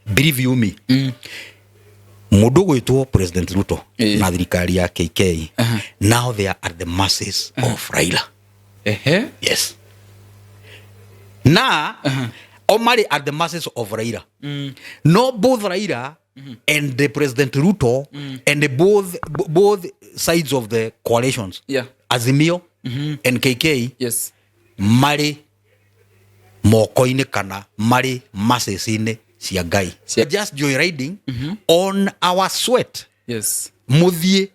Believe you me, mũndũ ũgwĩtwo President Ruto na thirikari ya KK, now they are at the masses of Raila. Yes, na o marĩ at the masses of Raila. No both Raila and the President Ruto and the both sides of the coalitions, Azimio and KK, marĩ moko-inĩ kana marĩ masses-inĩ cia Ngai. Just joyriding on our sweat. Mũthiĩ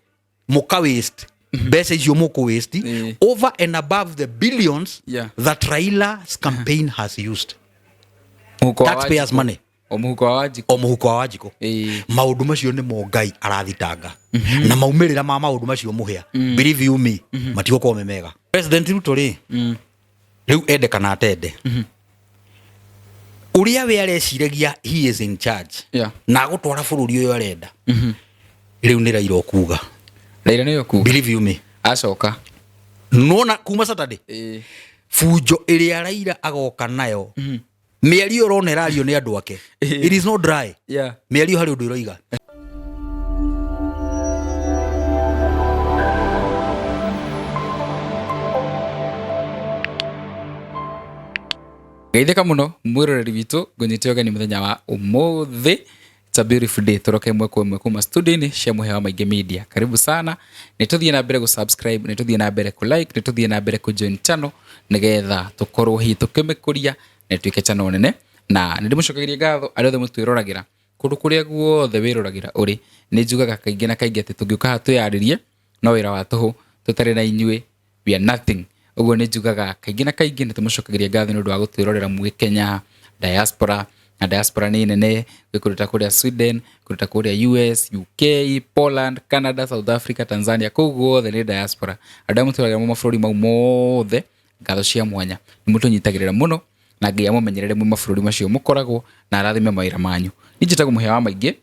mũka waste mbeca icio, mũkũ waste over and above the billions that Raila's campaign has used. Mũhuko wa Taxpayers Wanjikũ. money. O mũhuko wa Wanjikũ. O mũhuko wa Wanjikũ. Maũndũ macio nĩmo Ngai arathitanga, na maumĩrĩra ma maũndũ macio mũhĩa, believe you me, matigũkorwo me mega. President Ruto rĩ, rĩu ende kana atende, ũrĩa we areciragia he is in charge na agũtwara bũrũri ũyũ arenda, rĩu nĩ Raila ũkuga. Raila nĩwe kuga. Believe you me. Acoka. Nona kuma Saturday, bunjo ĩrĩa Raila agoka nayo, mĩario ĩrona ĩrario nĩ andũ ake, it is not dry. Mĩario harĩ ũndũ ĩroiga. Geithĩka mũno mwĩroreri witũ, ngũnyite ũgeni mũthenya wa ũmũthĩ. It's a beautiful day. Tũroke ĩmwe kwa ĩmwe kuma studio-inĩ cia Mũhĩa wa Maingĩ Media. Karibu sana. Nĩ tũthiĩ na mbere gũ-subscribe, nĩ tũthiĩ na mbere kũ-like, nĩ tũthiĩ na mbere kũ-join channel nĩgetha tũkorwo hihi tũkĩmĩkũria na ĩtuĩke channel nene. Na nĩ ndĩmũcokagĩria ngatho arĩa othe mũtwĩroragĩra kũndũ kũrĩa guothe wĩroragĩra ũrĩ. Nĩ njugaga kaingĩ na kaingĩ atĩ tũngĩũka haha twĩyarĩrie no wĩra wa tũhũ, tũtarĩ na inyuĩ we are nothing. Ũguo nĩ njugaga kaingĩ na kaingĩ nĩ tũmũcokagĩria ngatho nĩ ũndũ wa gũtwĩrorera mwĩ Kenya diaspora, na diaspora nĩ nene, gwĩ kũndũ ta kũrĩa Sweden, kũndũ ta kũrĩa US, UK, Poland, Canada, South Africa, Tanzania, kũu guothe nĩ diaspora. Andũ arĩa mũtwĩroragĩra mũ mabũrũri mau mothe, ngatho cia mwanya, nĩ mũtũnyitagĩrĩra mũno, na Ngai amũmenyerere mwĩ mabũrũri macio mũkoragwo na arathime mawĩra manyu. Niĩ njĩtagwo Mũhĩa wa Maingĩ,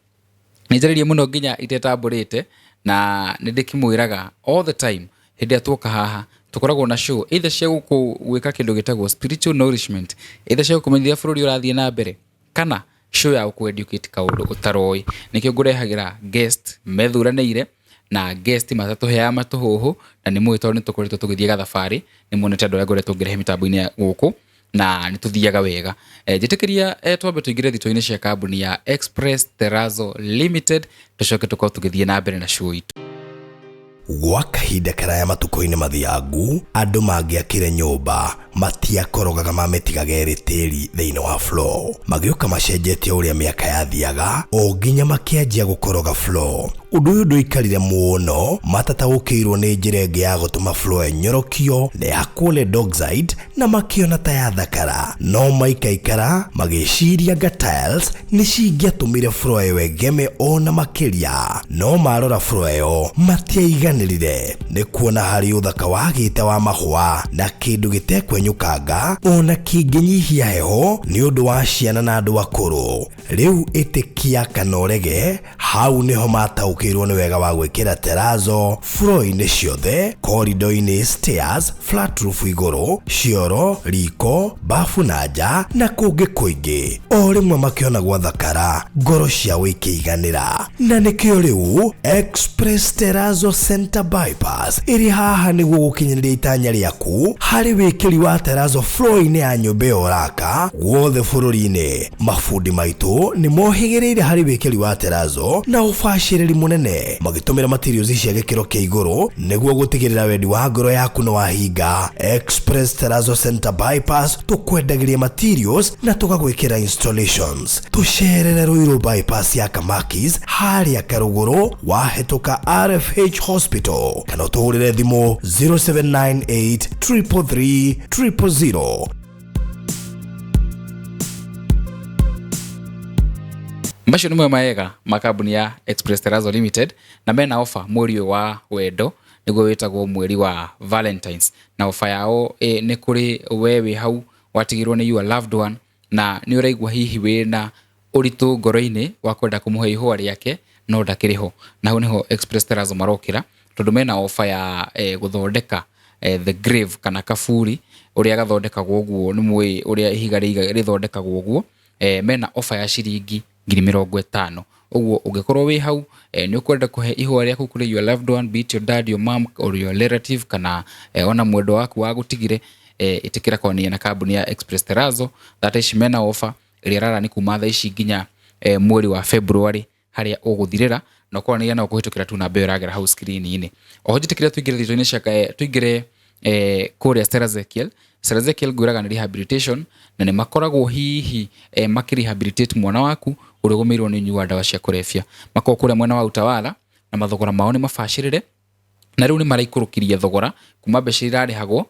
nĩ njarĩrie mũno nginya itetambũrĩte, na nĩ ndĩkĩmwĩraga all the time hĩndĩ ĩrĩa tuoka haha tũkoragwo na show either cia gũkũ gwĩka kĩndũ gĩtagwo spiritual nourishment, either cia gũkũmenyithia bũrũri ũrathiĩ na mbere, kana show ya gũkũ educate kaũndũ ũtaroĩ. Nĩkĩo ngũrehagĩra guest methuranĩire na guest matatũheaga matũhũhũ, na nĩ mũĩ tondũ nĩ tũkoretwo tũgĩthiĩ gathabarĩ, nĩ muonete andũ arĩa ngoretwo ngĩrehe mĩtambo-inĩ ya gũkũ, na nĩ tũthiaga wega. Njĩtĩkĩria twambe tũingĩre thitoo-inĩ cia kambuni ya Express Terrazzo Limited, tũcoke tũkorwo tũgĩthiĩ na mbere na show itũ. Gwa kahinda karaya matukũ-inĩ mathiangu, andũ mangĩakire nyũmba matiakorogaga mamĩtigaga ĩrĩ tĩri thĩinĩ wa floor. Magĩũka macenjetie ũrĩa mĩaka yathiaga o nginya makĩanjia gũkoroga floor. Ũndũ ũyũ ndũikarire mũno matataũkĩirwo nĩ njĩra ĩngĩ ya gũtũma floor ĩnyorokio na yakwo lead oxide, na makĩona ta yathakara. No maikaikara magĩciria anga tiles nĩ cingĩatũmire floor ĩyo ĩgeme ona makĩria. No marora floor ĩyo matiaiganĩrire nĩ kuona harĩ ũthaka wagĩte wa mahũa na kĩndũ gĩtekwenyũkanga ona kĩngĩnyihia heho nĩ ũndũ wa ciana na andũ akũrũ. Rĩu ĩtĩkia kana ũrege, hau nĩho mataũkĩirwo nĩ wega wa gwĩkĩra terrazzo floor-inĩ ciothe, corridor-inĩ, stairs, flat roof igũrũ, cioro, riko, bafu na nja na kũngĩ kũingĩ. O rĩmwe makĩona gwathakara, ngoro ciao ikĩiganĩra. Na nĩkĩo rĩu Express Terrazzo Center Bypass ĩrĩ haha nĩguo gũkinyanĩria itanya rĩaku harĩ wĩkĩri wa terrazzo floor-inĩ ya nyũmba ĩyo ũraka guothe bũrũri-inĩ. Mabundi maitũ nĩ mohĩgĩrĩire harĩ wĩkĩri wa terrazzo na ũbacĩrĩri mũnene, magĩtũmĩra materials cia gĩkĩro kĩa igũrũ nĩguo gũtigĩrĩra wendi wa ngoro yaku nĩ wahinga. Express Terrazzo Center Bypass, tũkwendagĩria materials na tũgagwĩkĩra installations. Tũcerere Ruiru Bypass ya Kamakis harĩa Karũgũrũ wahĩtũka RFH Hospital, kana ũtũhũrĩre thimũ 0798 333 000. Macio nĩmo maega ma kambuni ya Express Terrazzo Limited, na mena ofa mweri ũyũ wa wendo, nĩguo wĩtagwo mweri wa Valentines. Na ofa yao nĩ kũrĩ we wĩ hau watigirwo nĩ your loved one, na nĩ ũraigua hihi wĩna ũritũ ngoro-inĩ wa kwenda kũmũhe ihũa rĩake no ndakĩrĩ ho. Na hau nĩho Express Terrazzo marokĩra, tondũ mena ofa ya gũthondeka the grave kana kaburi ũrĩa gathondekagwo ũguo, nĩ mũĩ ũrĩa ihiga rĩthondekagwo ũguo. Mena offer ya ciringi 50,000. Ũguo ũngĩkorwo wĩ hau, nĩ ũkwenda kũhe ihũa rĩaku kũrĩ your loved one, be it your dad, your mom or your relative, kana ona mwendwa waku wa gũtigire, ĩtĩkĩra kwaranĩria na kambuni ya Express Terrazzo. Thata ici mena offer ĩrĩa ĩrara nĩ kuma thaa ici nginya mweri wa February harĩa ũgũthirĩra, na ũkwaranĩria nao kũhĩtũkĩra tu namba ĩyo ĩragera hau screen-inĩ. Oho njĩtĩkĩre tũingĩre thitũ-inĩ cia tũingĩre kũrĩa Stella Ezekiel. Stella Ezekiel ngwĩraga nĩ rehabilitation, na nĩ makoragwo hihi makĩ-rehabilitate mwana waku ũrĩa ũgũmĩirwo nĩ ũnyui wa ndawa cia kũrebia. Makoragwo kũrĩa mwena wa Utawala, na mathogora mao nĩ mabacĩrĩre, na rĩu nĩ maraikũrũkirie thogora kuma mbeca iria irarĩhagwo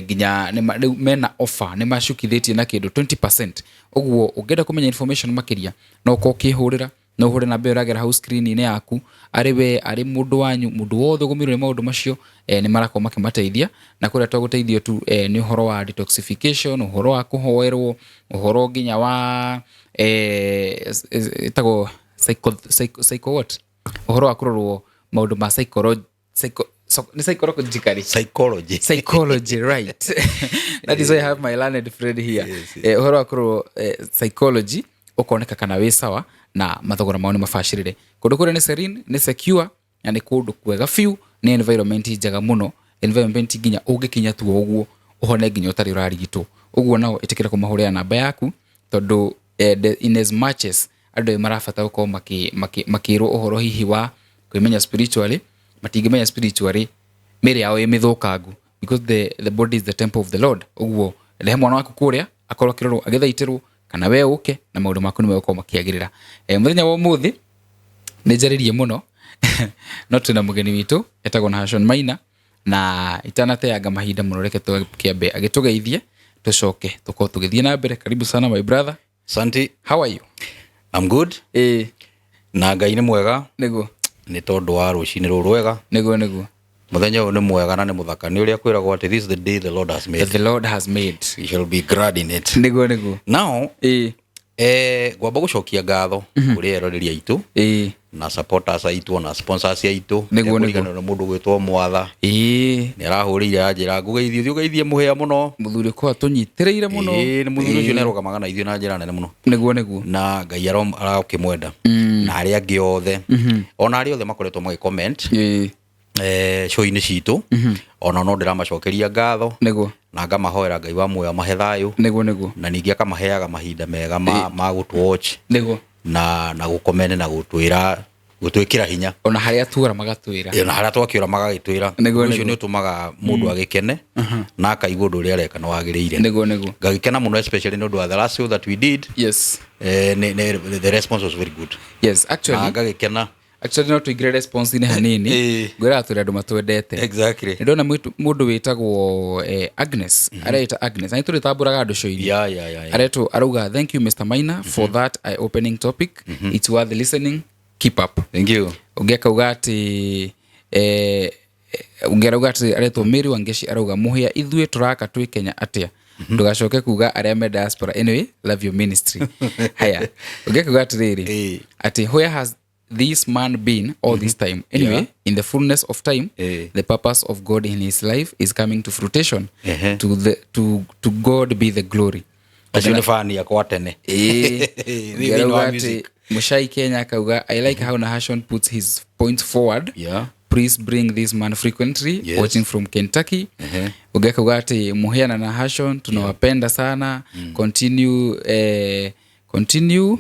nginya rĩu mena offer, nĩ macukithĩtie na kĩndũ 20%. Ũguo ũngĩenda kũmenya information makĩria, no ũkorwo ũkĩhũrĩra, no ũhũre namba ĩyo ĩragera hau screen-inĩ yaku, arĩ we, arĩ mũndũ wanyu, mũndũ wothe ũgũmĩirwo nĩ maũndũ macio, nĩ marakorwo makĩmateithia. Na kũrĩa to gũteithio tu nĩ ũhoro wa detoxification, ũhoro wa kũhoerwo, ũhoro nginya wa ĩtagwo psycho, psycho, psycho what? Ũhoro wa kũrorwo maũndũ ma psychology, psycho, so, nĩ psychologically? Psychology. Psychology, right. That is why I have my learned friend here. Yes. Ũhoro wa kũrorwo psychology, ũkoneka kana wĩ sawa, na mathogora mao nĩ mabacĩrĩre. Kũndũ kũrĩa nĩ serene, nĩ secure, na nĩ kũndũ kwega biũ, nĩ environment njega mũno, environment nginya ũngĩkinya tu o ũguo ũhone nginya ũtarĩ ũrarigitwo. Ũguo nao ĩtĩkĩra kũmahũrĩra namba yaku, tondũ in as much as andũ aya marabatara gũkorwo makĩrwo ũhoro hihi wa kwĩmenya spiritually, matingĩmenya spiritually mĩĩrĩ yao ĩ mĩthũkangu, because the body is the temple of the Lord. Ũguo rehe mwana waku kũrĩa akorwo akĩrorwo, agĩthaitĩrwo, kana we ũke na maũndũ maku nĩ megũkorwo makĩagĩrĩra. Mũthenya wa ũmũthĩ nĩ njarĩrie mũno, no twĩna mũgeni witũ etagwo Nahashon Maina, na itanateanga mahinda mũno, reke tũkĩambe agĩtũgeithie, tũcoke tũkorwo tũgĩthiĩ na mbere. Karibu sana, my brother. Santi. How are you? I'm good. Na Ngai nĩ mwega. Nĩ tondũ wa rũcinĩ rũrũ rwega. Nĩguo nĩguo. Mũthenya ũyũ nĩ mwega na nĩ mũthaka, nĩ ũrĩa kwĩragwo atĩ this is the day the Lord has made. The Lord has made. We shall be glad in it. Nĩguo nĩguo. Now, ngwamba gũcokia ngatho kũrĩ eroreri aitũ na supporters aitũ na sponsors aitũ. Nĩguo. Nĩ mũndũ gwĩtwo Mwatha. Nĩ arahũrĩire anjĩra ngũgeithie, ũthiĩ ũgeithie mũhĩa mũno. Mũthuri ũkorwo atũnyitĩrĩire mũno. Ĩĩ, nĩ mũthuri ũcio, nĩ arũgamaga na ithuĩ na njĩra nene mũno. Nĩguo nĩguo. Na Ngai arakĩmwenda, na arĩa angĩ othe, ona arĩa othe makoretwo magĩ comment show-inĩ citũ, ona no ndĩramacokeria ngatho na ngamahoera Ngai wa muoyo amahe thayũ Nĩguo nĩguo. na ningĩ akamaheaga mahinda mega ma gũtũ-watch na gũkomene na gũtwĩra, gũtwĩkĩra hinya. Ona harĩa tuora magatwĩra. Ĩ, na harĩa twakĩũra magagĩtwĩra. Nĩguo, Ũndũ ũcio nĩguo. nĩ ũtũmaga mũndũ agĩkene na akaigua ũndũ ũrĩa areka nĩ wagĩrĩire. Nĩguo nĩguo. Ngagĩkena mũno especially nĩ ũndũ wa the last show that we did. The response was very good. Yes, actually. Na ngagĩkena. Actually no tũingĩre response-inĩ hanini. Ngwĩraga tũrĩ andũ matwendete. Nĩ ndona mũndũ wĩtagwo Agnes, areĩta Agnes, na nĩ tũrĩtambũraga andũ show-inĩ. Aretwo, arauga, "Thank you, Mr Maina, for that eye opening topic. It's worth listening. Keep up." Thank you. Ũngĩ akauga atĩ ũngĩ arauga atĩ aretwo Mary Wangeci, arauga, "Mũhĩa, ithuĩ tũraka twĩ Kenya atĩa? Ndũgacoke kuga arĩa me diaspora. Anyway, love your ministry." Haya, ũngĩ akauga atĩrĩrĩ, atĩ, "Where has this man been all this time? Anyway, in the fullness of time, the purpose of God in his life is coming to fruition. To God be the glory." Acio nĩ fani akwa tene. Ĩĩ. Thĩinĩ wa Arauga atĩ music. Mushai Kenya akauga, "I like how Nahashon puts his points forward. Please bring this man frequently. Watching from Kentucky." Ũngĩ akauga atĩ, "Mũhĩa na Nahashon, tunawapenda sana. Continue, continue,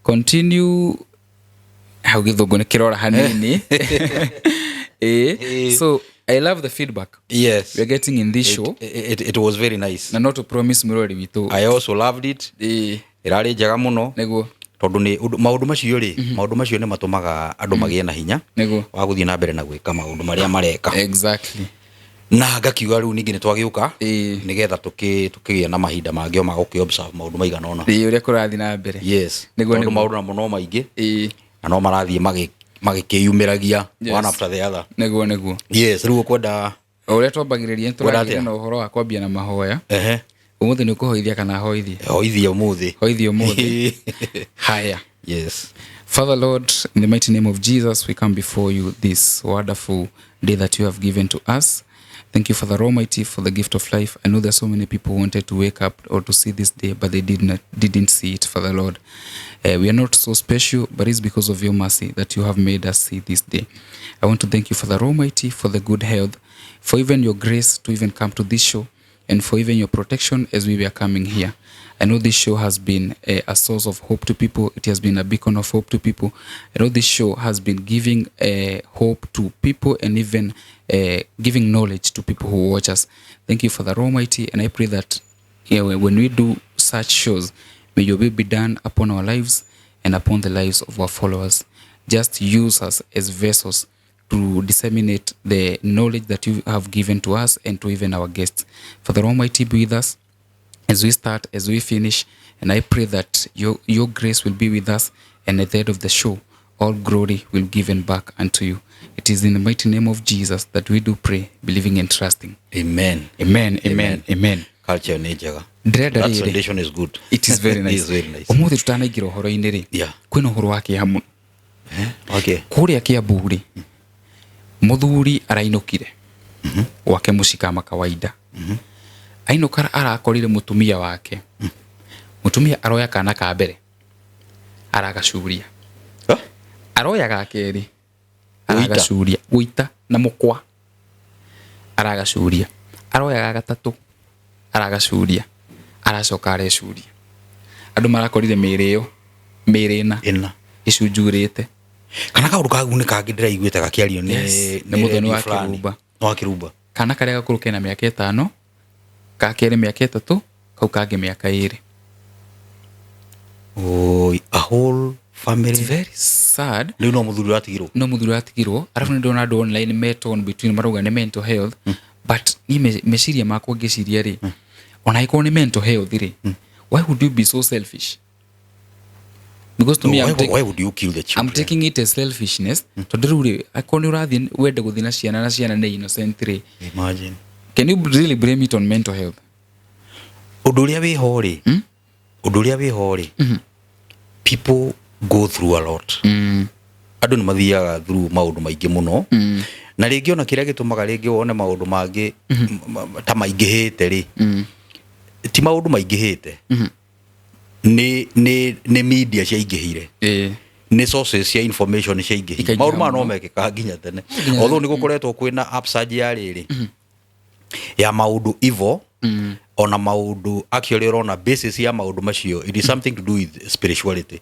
continue." Hau gĩthũngũ nĩ kĩrora hanini. Ĩĩ. So I love the feedback we're getting in this show. It was very nice. Na no to promise mwĩroreri witũ. I also loved it. Ĩrarĩ njega mũno. Tondũ nĩ maũndũ macio rĩ, maũndũ macio nĩ matũmaga andũ magĩe na hinya wa gũthiĩ na mbere na gwĩka maũndũ marĩa mareka. Na ngakiuga rĩu ningĩ nĩ twagĩũka nĩgetha tũkĩgĩe na mahinda mangĩ o ma gũkĩ observe maũndũ maigana ũna. Ĩĩ, ũrĩa kũrathiĩ na mbere. Tondũ maũndũ namo no maingĩ na no marathiĩ magĩkĩyumĩragia one after the other. Nĩguo nĩguo. Yes, rĩu ũkwenda O ũrĩa twambagĩrĩria, nĩ Kwenda tũragĩire atĩa? na ũhoro wa kwambia na mahoya. Ũmũthĩ nĩ ũkũhoithia kana hoithie? Hoithie ũmũthĩ. Hoithie ũmũthĩ. Haya. Yes. Father Lord, in the mighty name of Jesus, we come before you this wonderful day that you have given to us. Thank you, Father Almighty, for the gift of life. I know there are so many people who wanted to wake up or to see this day, but they didn't see it, Father Lord. We are not so special, but it's because of your mercy that you have made us see this day. I want to thank you, Father Almighty, for the good health, for even your grace to even come to this show, and for even your protection as we were coming here. I know this show has been a source of hope to people. It has been a beacon of hope to people. I know this show has been giving hope to people and even giving knowledge to people who watch us. Thank you, Father Almighty, and I pray that when we do such shows, may your will be done upon our lives and upon the lives of our followers. Just use us as vessels to disseminate the knowledge that you have given to us and to even our guests. Father Almighty, be with us as we start, as we finish, and I pray that your grace will be with us, and at the end of the show, all glory will be given back unto you. It is in the mighty name of Jesus that we do pray, believing and trusting. Amen. Amen, amen, amen. Culture nĩ njega. Ndĩrenda That rĩrĩ. foundation is good. It is very nice. It is very nice. Ũmũthĩ tũtanaingĩra ũhoro-inĩ rĩ, Yeah. kwĩna ũhoro wa kĩeha mũno. Okay. Kũrĩa Kiambu rĩ, mũthuri arainũkire gwake mũciĩ kama kawaida. Ainũka arakorire mũtumia wake. Mũtumia aroya kana ka mbere aragacuria. Huh? Aroya ga kerĩ Gũita. aragacuria, gũita na mũkwa aragacuria. Aroya ga gatatũ aragacuria, aracoka arecuria. Andũ marakorire mĩĩrĩ ĩyo mĩĩrĩ ĩna Ĩna. ĩcunjurĩte. Kana kaũndũ kagu nĩ kangĩ ndĩraiguĩte gakĩario nĩ Yes, nĩ Mũthoni radio wa fulani. Kĩrumba. Wa Kĩrumba. Kana karĩa gakũrũ kena mĩaka 5, ka kerĩ mĩaka 3, kau kangĩ mĩaka 2. Oi, a whole family. It's very sad. Rĩu no mũthuri ũratigirwo. No mũthuri ũratigirwo. Arabu nĩ ndĩrona andũ online me torn between marauga nĩ mental health, but niĩ meciria makwa ngĩciria rĩ, ona angĩkorwo nĩ mental health rĩ, why would you be so selfish? Because to No, me, why would you kill the children? I'm taking it as selfishness. Tondũ rĩu rĩ, angĩkorwo nĩ ũrathiĩ wende gũthiĩ na ciana na ciana nĩ innocent rĩ, Imagine. can you really blame it on mental health? Ũndũ ũrĩa wĩho rĩ, ũndũ ũrĩa wĩho rĩ, people go through a lot. Andũ nĩ mathiaga through maũndũ maingĩ mũno. Na rĩngĩ ona kĩrĩa gĩtũmaga rĩngĩ wone maũndũ mangĩ ta maingĩhĩte rĩ, ti maũndũ maingĩhĩte. Nĩ media ciaingĩhire. Nĩ sources cia information ciaingĩhire. Ikaingĩha Maũndũ maya no mũno. mekĩkaga nginya tene. Although nĩ gũkoretwo kwĩna upsurge ya rĩrĩ ya maũndũ ivo, ona maũndũ actually ũrona basis ya maũndũ macio, it is something to do with spirituality.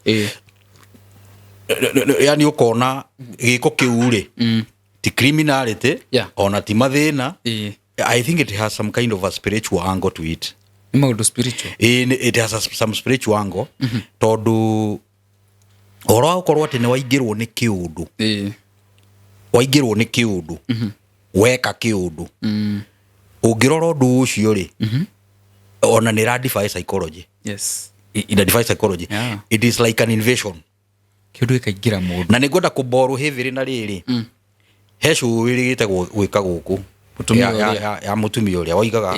Yani ũkona gĩko kĩu rĩ, ti criminality, ona ti mathĩna. I think it has some kind of a spiritual angle to it. Nĩ maũndũ spiritual. It has some spiritual angle, tondũ ũhoro wa gũkorwo atĩ nĩ waingĩrwo nĩ kĩũndũ, waingĩrwo nĩ kĩũndũ, weka kĩũndũ, ũngĩrora ũndũ ũcio rĩ, ona nĩ ĩra defy psychology. Yes. Ina defy psychology. It is like an invasion. Kĩũndũ gĩkaingĩra mũndũ. Na nĩ ngwenda kũborwo heavily na rĩrĩ, he cũĩ rĩgĩte gwĩka gũkũ Mũtumia ũrĩa. ya mũtumia ũrĩa waigaga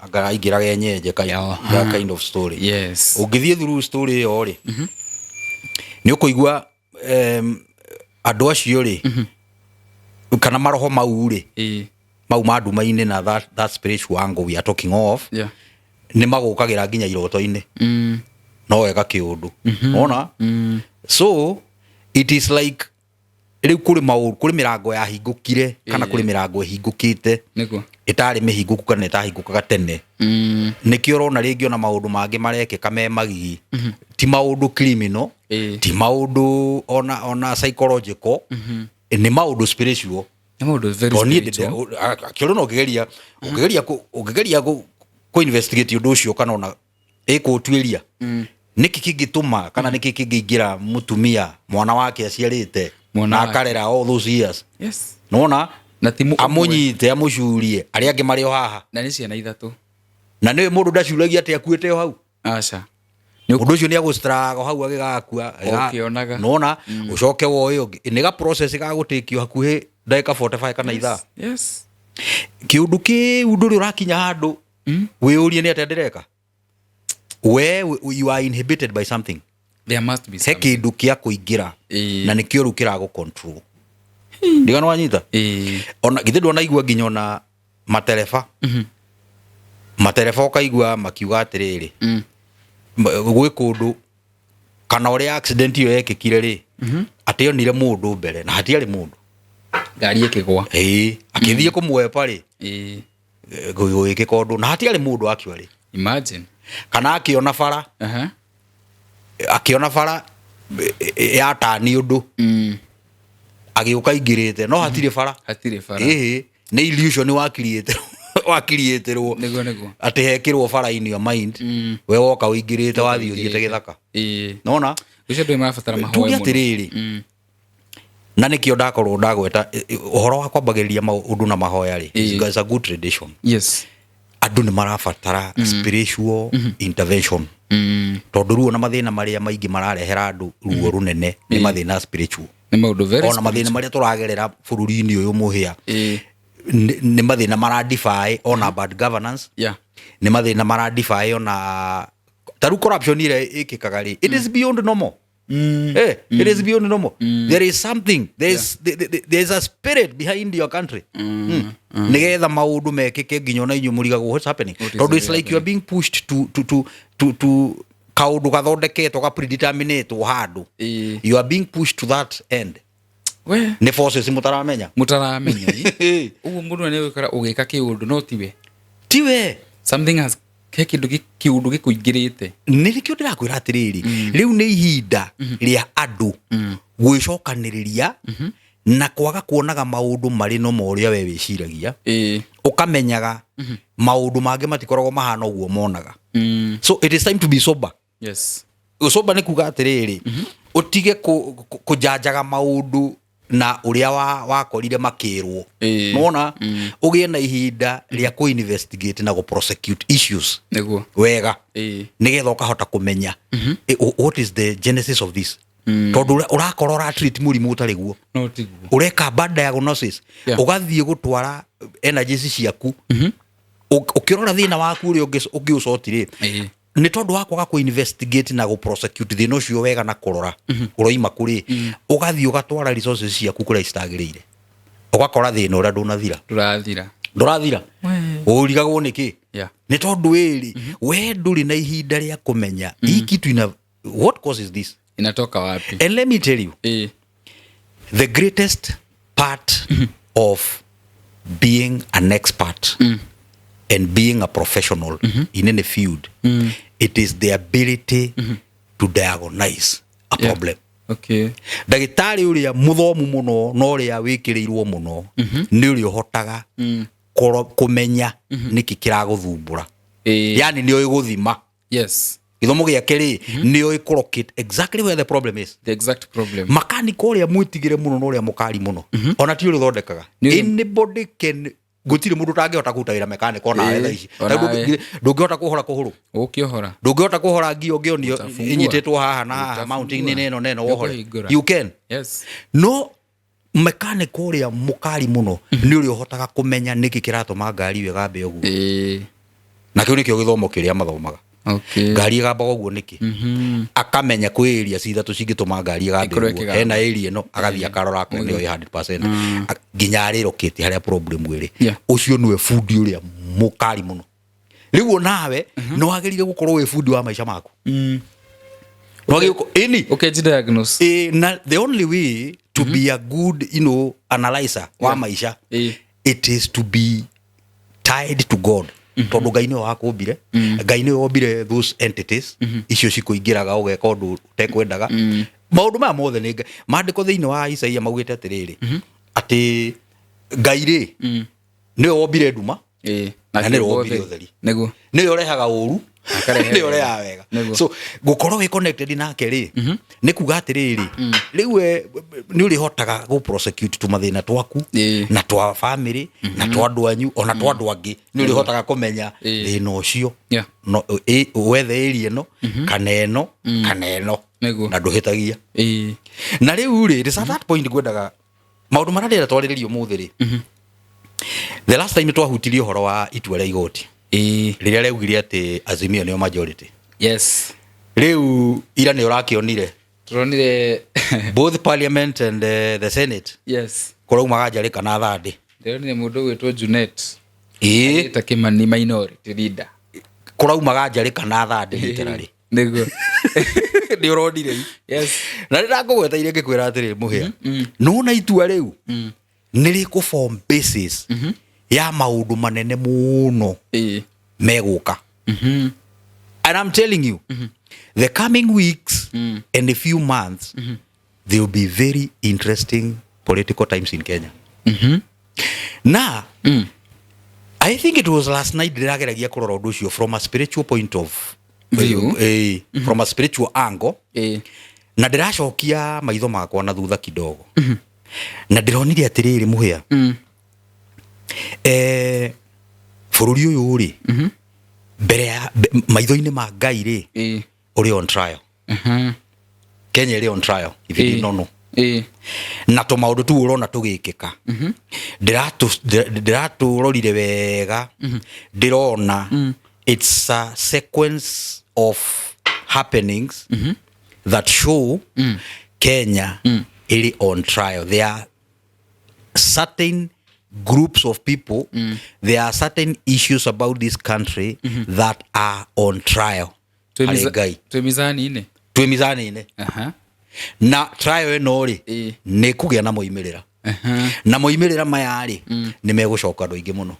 anga aingĩraga enyenje that kind of story. Yes. Ũngĩthiĩ through story ĩyo rĩ, nĩ ũkũigua andũ acio rĩ, kana maroho mau rĩ, mau ma nduma-inĩ na that spiritual angle we are talking of, nĩ magũkagĩra nginya iroto-inĩ. No wega kĩũndũ. Wona? So it is like rĩu kũrĩ maũndũ, kũrĩ mĩrango yahingũkire kana kũrĩ mĩrango ĩhingũkĩte Nĩguo. ĩtarĩ mĩhingũku kana ĩtahingũkaga tene. Nĩkĩo ũrona rĩngĩ ona maũndũ mangĩ marekĩka me magigi, ti maũndũ criminal, ti maũndũ ona psychological, nĩ maũndũ spiritual. Nĩ maũndũ very Tondũ niĩ spiritual. akĩũrwo no ũngĩgeria kũ investigate ũndũ ũcio kana ona ĩkũũtuĩria nĩkĩ kĩngĩtũma kana nĩkĩ kĩngĩingĩra mũtumia mwana wake aciarĩte Mwana na wake. akarera all those years. Yes. Nĩwona? Na ti ũmwe. Amũnyite amũcurie arĩa angĩ marĩ o haha. Na nĩ ciana 3. Na nĩwe mũndũ ndacuragia atĩ akuĩte o hau. Aca. Mũndũ ũcio nĩ agũstraga hau agĩgakua. Ũkĩonaga. Nĩwona? Ũcoke woe ũngĩ. Nĩ ga process gagũtĩkio hakuhĩ ndagĩka 45 kana ithaa. Yes. Kĩũndũ kĩu ndũrĩ ũrakinya handũ wĩyũrie nĩ atĩa ndĩreka. We you are inhibited by something. There must be He something. kĩndũ kĩa kũingĩra na nĩkĩo rĩu kĩragũ control. Ndigana wanyita? Ona githĩ ndwanaigua nginya ona Matereba, matereba ũkaigua makiuga atĩrĩrĩ, gwĩ kũndũ kana ũrĩa accident ĩyo yekĩkire rĩ, atĩ onire mũndũ mbere na hatiarĩ mũndũ. Ngari ĩkĩgwa. Ĩĩ, akĩthiĩ kũmwepa rĩ, gũgĩkĩka ũndũ na hatiarĩ mũndũ actually. Imagine. Kana akĩona bara, akĩona bara yatani ũndũ, agĩũka aingĩrĩte no hatirĩ bara. Hatirĩ bara. Ĩhĩ, nĩ illusion wakiriĩtĩrwo Nĩguo, nĩguo. atĩ hekĩrwo bara in your mind, we woka ũingĩrĩte, wathiĩ ũthiĩte gĩthaka. Nona. Ũcio andũ marabatara mahoya Tuge mũno. atĩrĩrĩ, na nĩkĩo ndakorwo ndagweta ũhoro wa kwambagĩrĩria maũndũ na mahoya rĩ, is a good tradition. Andũ nĩ marabatara spiritual intervention, tondũ ruo na mathĩna marĩa maingĩ mararehera andũ ruo rũnene nĩ mathĩna spiritual. Nĩ maũndũ very Ona mathĩna marĩa tũragerera bũrũri-inĩ ũyũ mũhĩa nĩ mathĩna maradefy ona bad governance, nĩ mathĩna maradefy ona ta rĩu corruption ĩrĩa ĩkĩkaga rĩ, it is beyond normal. It is beyond normal. There is something, there is a spirit behind your country. Nĩgetha maũndũ mekĩke nginya ona inyuĩ mũrigagwo what's happening. What is Tondũ it's really like you are being pushed to kaũndũ gathondeketwo ga predeterminatwo handũ. You are being pushed to that end. We. Nĩ forces mũtaramenya. Mũtaramenya. Ũguo mũndũ nĩ gũikara ũgĩka kĩũndũ no tiwe. Tiwe. Something has, he kĩndũ kĩũndũ gĩkũingĩrĩte. Nĩ nĩkĩo ndĩrakwĩra atĩrĩrĩ, rĩu nĩ ihinda rĩa andũ gwĩcokanĩrĩria na kwaga kuonaga maũndũ marĩ no ma ũrĩa we wĩciragia, ũkamenyaga maũndũ mangĩ matikoragwo mahana ũguo monaga. So it is time to be sober. Sober nĩ kuga atĩrĩrĩ, ũtige kũjanjaga maũndũ na ũrĩa wakorire makĩrwo. Nĩwona, ũgĩe na ihinda rĩa kũ-investigate na gũ-prosecute issues wega, nĩgetha ũkahota kũmenya what is the genesis of this, tondũ ũrakorwo ũratreat mũrimũ ũtarĩ guo. No tiguo. Ũreka bad diagnosis. Ũgathiĩ gũtwara energies ciaku. Ũkĩrora thĩna waku ũrĩa ũngĩũcoti rĩ, nĩ tondũ wa kwaga kũ-investigate na gũ-prosecute thĩna ũcio wega na kũrora ũroima kũrĩ, ũgathiĩ ũgatwara resources ciaku kũrĩa citagĩrĩire, ũgakora thĩna ũrĩa ndũnathira. Ndũrathira. Ndũrathira. Ũrigagwo nĩkĩ? Nĩ tondũ ĩrĩ we ndũrĩ na ihinda rĩa kũmenya hii kitu ina, what causes this, Inatoka wapi? And let me tell you, the greatest part of being an expert and being a professional in any field, it is the ability to diagnose a problem. Ndagĩtarĩ ũrĩa mũthomu mũno na ũrĩa wĩkĩrĩirwo mũno nĩ ũrĩa ũhotaga kũmenya nĩkĩ kĩragũthumbũra. Yani nĩ ũĩ gũthima. Gĩthomo gĩake rĩ, nĩ ũĩ kũ-locate exactly where the problem is. The exact problem. Makanika ũrĩa mwĩtigĩre mũno na ũrĩa mũkari mũno ona ti ũrĩa ũthondekaga. Anybody can, gũtirĩ mũndũ ũtangĩhota kũruta wĩra mechanic onawe thaa ici. Onawe. Tondũ ndũngĩhota kũhora kũhũrũ, Ũkĩohora. Ndũngĩhota kũhora ngio ũngĩonio Ũtafungua. ĩnyitĩtwo haha na haha Ũtafungua. mounting nĩ ĩno na ĩno wohore. Nĩũkũhingũra. You can. No mechanic ũrĩa mũkari mũno nĩ ũrĩa ũhotaga kũmenya nĩkĩ kĩratũma ngari ĩyo ĩgambe ũguo. Na kĩu nĩkĩo gĩthomo kĩrĩa mathomaga. Ngari ĩgambaga ũguo nĩkĩ? Akamenya kwĩ area ci ithatũ cingĩtũma ngari ĩgambe Ĩkorwo ũguo. ĩkĩgamba. Hena area ĩno agathiĩ akarora akorwo nĩyo ĩ 100%. Nginya arĩrokĩte harĩa problem ĩrĩ. Ũcio nĩwe bundi ũrĩa mũkari mũno. Rĩu onawe nĩ wagĩrĩire gũkorwo wĩ bundi wa maica maku. Nĩ wagĩrĩire ĩni. Ũkenji diagnose. Na the only way to be a good analyzer wa maica, it is to be tied to God, tondũ Ngai nĩwe wakũmbire, Ngai nĩwe wombire those entities icio cikũingĩraga ũgeka ũndũ ũtekwendaga. Maũndũ maya mothe nĩ Ngai. Maandĩko thĩinĩ wa Isaia maugĩte atĩrĩrĩ, atĩ Ngai rĩ, nĩwe wombire nduma na nĩwe wombire ũtheri. Nĩwe ũrehaga ũru, Akarehe nĩwe wega. ũrehaga wega. So gũkorwo wĩ connected nake rĩ, nĩ kuga atĩrĩrĩ, rĩu we nĩ ũrĩhotaga gũ prosecute tũmathĩna twaku na twa family na twa andũ anyu ona twa andũ angĩ, nĩ ũrĩhotaga kũmenya thĩna ũcio no wethe area ĩno kana ĩno kana ĩno, na ndũhĩtagia. Na rĩu rĩ, it is at that point ngwendaga maũndũ marĩa ndĩrenda twarĩrĩrie ũmũthĩ rĩ, the last time twahutirie ũhoro wa itua rĩa igoti rĩrĩa rĩaugire atĩ Azimio nĩo majority. Rĩu ira nĩ ũrakĩonire. Turonire. Both parliament and the senate kũraumaga njarĩ kana thandĩ. Ndĩronire mũndũ ũgwĩtwo Junet. Ĩĩ. Ta Kimani minority leader. Kũraumaga njarĩ kana thandĩ literally. Nĩguo. Nĩ ũronire? Yes. Na nĩ ndakũgweta ngĩkwĩra atĩrĩ, mũhĩa, nona itua rĩu nĩ rĩkũ form basis ya maũndũ manene mũno megũka. And I'm telling you, the coming weeks and a few months, there will be very interesting political times in Kenya. Na I think it was last night ndĩrageragia kũrora ũndũ ũcio from a spiritual point of view. From a spiritual angle. Na ndĩracokia maitho makwa na thutha kidogo na ndĩronire atĩrĩrĩ, mũhĩa, bũrũri ũyũ rĩ, mbere ya maitho-inĩ ma Ngai rĩ, ũrĩ on trial. Kenya ĩrĩ on trial, if you did not know. Na tũmaũndũ tu ũrona tũgĩkĩka, ndĩratũrorire wega, ndĩrona it's a sequence of happenings that show Kenya ĩrĩ on trial. There are certain groups of people, there are certain issues about this country that are on trial harĩ Ngai. Twĩ mizani-inĩ. Twĩ mizani-inĩ. Na trial ĩno rĩ, nĩ kũgĩa na moimĩrĩra, na moimĩrĩra maya rĩ, nĩ megũcoka andũ aingĩ mũno.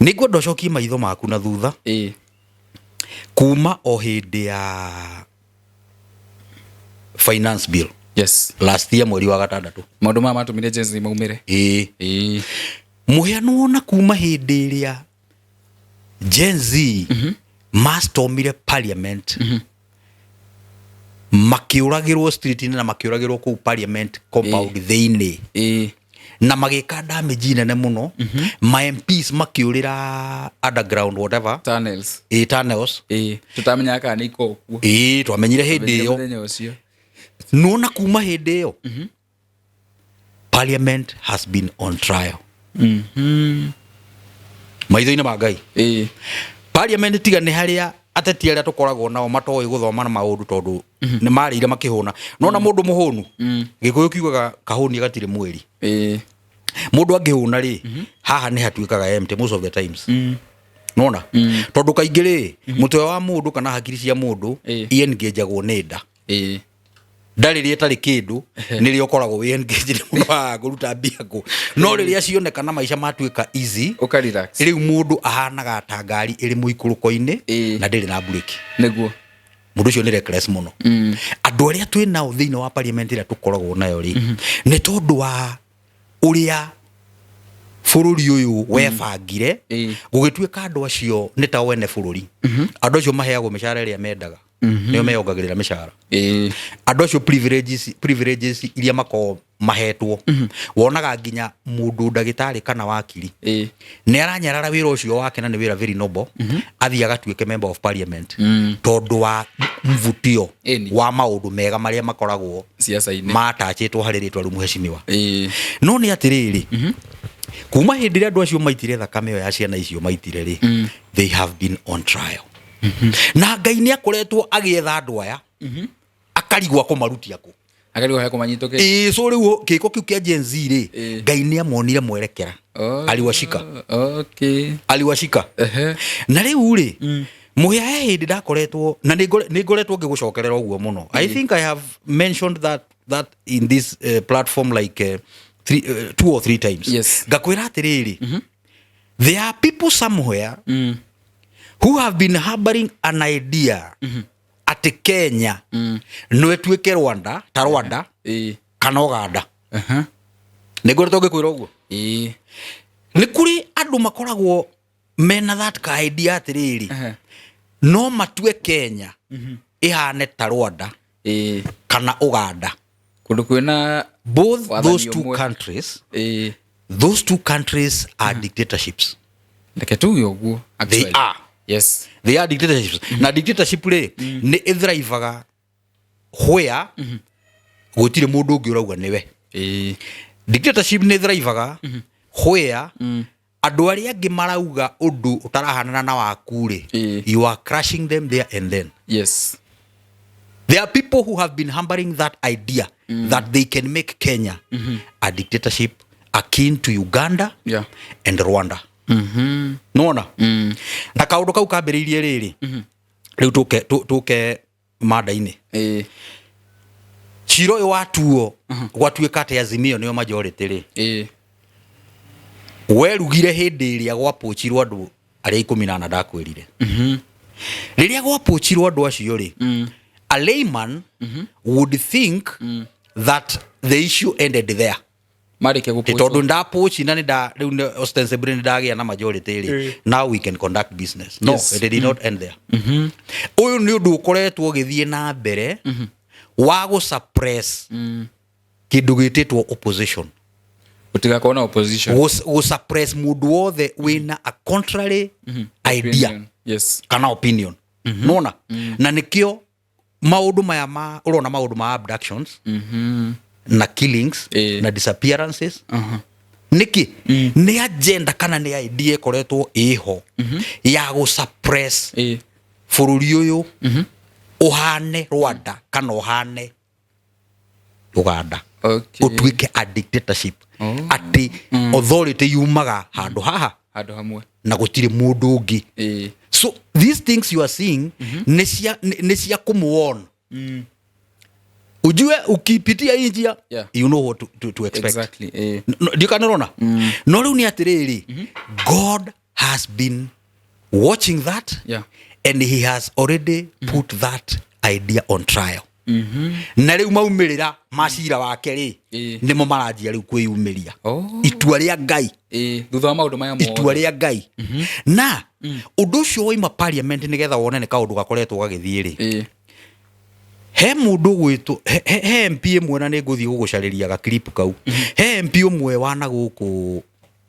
Nĩ ngwenda ũcokie maitho maku na thutha kuma o hĩndĩ ya finance bill last year mweri wa gatandatũ. Maũndũ maya matũmire Gen Z maumĩre. Ĩĩ. Mũhĩa, nĩwona kuma hĩndĩ ĩrĩa Gen Z mastormire parliament, makĩũragĩrwo street-inĩ na makĩũragĩrwo kũu parliament compound thĩinĩ, na magĩka damage nene mũno, ma MPs makĩũrĩra underground, whatever. Tunnels. Ĩ, tunnels. Tũtamenyaga kana nĩ ikoragwo kuo. Ĩ, twamenyire hĩndĩ ĩyo. Mũthenya ũcio. Nona kuma hĩndĩ ĩyo parliament has been on trial maitho-inĩ ma Ngai. Parliament, tiga nĩ harĩa ateti arĩa tũkoragwo nao matoĩ gũthoma na maũndũ, tondũ nĩ marĩire makĩhũna. Nona mũndũ mũhũnu, Gĩkũyũ kiugaga kahũni gatirĩ mwĩri. Mũndũ angĩhũna rĩ, haha nĩ hatuĩkaga empty most of the times, nona tondũ kaingĩ rĩ, mũtwe wa mũndũ kana hakiri cia mũndũ iengĩnjagwo nĩ nda. Nda rĩrĩa ĩtarĩ kĩndũ nĩrĩo ũkoragwo wĩ engaged mũno wa kũruta mbia kũ, no rĩrĩa cioneka na maica matuĩka easy, Ũka relax. Rĩu mũndũ ahanaga ta ngari ĩrĩ mũikũrũko-inĩ na ndĩrĩ na mburĩki. Mũndũ ũcio nĩ reckless mũno. Andũ arĩa twĩ nao thĩinĩ wa parliament ĩrĩa tũkoragwo nayo rĩ, nĩ tondũ wa ũrĩa bũrũri ũyũ webangire, gũgĩtuĩka andũ acio nĩ ta wene bũrũri. Andũ acio maheagwo mĩcara ĩrĩa mendaga, nĩo meyongagĩrĩra mĩcara. Andũ acio privileges iria makoragwo mahetwo, wonaga nginya mũndũ ndagĩtarĩ kana wakiri nĩ aranyarara wĩra ũcio wake, na nĩ wĩra very noble, athiĩ agatuĩke member of parliament tondũ wa mvutio wa maũndũ mega marĩa makoragwo Siasa-inĩ. matachĩtwo harĩ rĩtwa rĩu mheshimiwa. No nĩ atĩrĩrĩ, kuma hĩndĩ ĩrĩa andũ acio maitire thakame ĩyo ya ciana icio maitire rĩ, they have been on trial, na Ngai nĩ akoretwo agĩetha andũ aya, akarigwo akũmarutia kũ. Akarigwo he kũmanyitũkĩra. Ĩĩ, so rĩu gĩko kĩu kĩa Gen Z rĩ, Ngai nĩ amonire mwerekera. Aliwashika. Aliwashika. Na rĩu rĩ, mũhĩa, he hĩndĩ ndakoretwo na nĩ ngoretwo ngĩgũcokerera ũguo mũno. I think I have mentioned that in this platform like two or three times. Ngakwĩra atĩrĩrĩ, there are people somewhere who have been harboring an idea atĩ Kenya no ĩtuĩke Rwanda, ta Rwanda kana Uganda. Nĩ ngoretwo ngĩkwĩra ũguo. Nĩ kũrĩ andũ makoragwo mena that ka idea atĩrĩrĩ, no matue Kenya ĩhane ta Rwanda kana Uganda. Kũndũ kwĩna Both wathani those two ũmwe. countries, those two countries are dictatorships. Reke tuge ũguo. They Actually. are. They are dictatorships, na dictatorship rĩ, nĩ ĩthrivaga where gũtirĩ mũndũ ũngĩ ũrauga nĩwe. Dictatorship nĩ thrivaga where andũ arĩa angĩ marauga ũndũ ũtarahanana na waku rĩ, you are crushing them there and then. There are people who have been harboring that idea that they can make Kenya a dictatorship akin to Uganda and Rwanda. Nona na kaũndũ kau kambĩrĩirie rĩrĩ, rĩu tũke manda-inĩ. Cira ũyũ watuo gwatuĩka atĩ Azimio nĩo majority rĩ, werugire hĩndĩ ĩrĩa gwapũchirwo andũ arĩa 14 ndakwĩrire. Rĩrĩa gwapũchirwo andũ acio rĩ, a layman would think that the issue ended there. Marĩkia Ĩ gũpũchwo. Tondũ ndapũchi na nĩnda rĩu ostensibly nĩndagĩa na majority rĩ, now we can conduct business. No, it did not end there. Ũyũ nĩ ũndũ ũkoretwo ũgĩthiĩ na mbere wa gũ suppress kĩndũ gĩtĩtwo opposition. Gũtigakorwo na opposition. Gũ suppress mũndũ wothe wĩna a contrary idea Opinion. Yes. kana opinion. Nona na nĩkĩo maũndũ maya ma ũrona, maũndũ ma abductions na killings na disappearances, nĩkĩ nĩ agenda kana nĩ idea ĩkoretwo ĩho ya gũ suppress bũrũri ũyũ ũhane Rwanda kana ũhane Uganda, ũtuĩke a dictatorship, atĩ authority yumaga handũ haha handũ hamwe na gũtirĩ mũndũ ũngĩ. So these things you are seeing nĩ cia kũmuon ujue ukipitia hii njia, you know what to expect. Ndikanĩrona no rĩu nĩ atĩrĩrĩ, God has been watching that and he has already put that idea on trial. Na rĩu maumĩrĩra ma cira wake rĩ, nĩmo maranjia rĩu kwĩyumĩria. Itua rĩa Ngai. Thutha wa maũndũ maya Itua mothe. Rĩa Ngai na ũndũ ũcio waima parliament nĩgetha wone nĩ kaũndũ gakoretwo gagĩthiĩ rĩ, he mũndũ ũgwĩtwo he MP ĩmwe, na nĩ ngũthiĩ gũgũcarĩria gaclip kau. He MP ũmwe wana gũkũ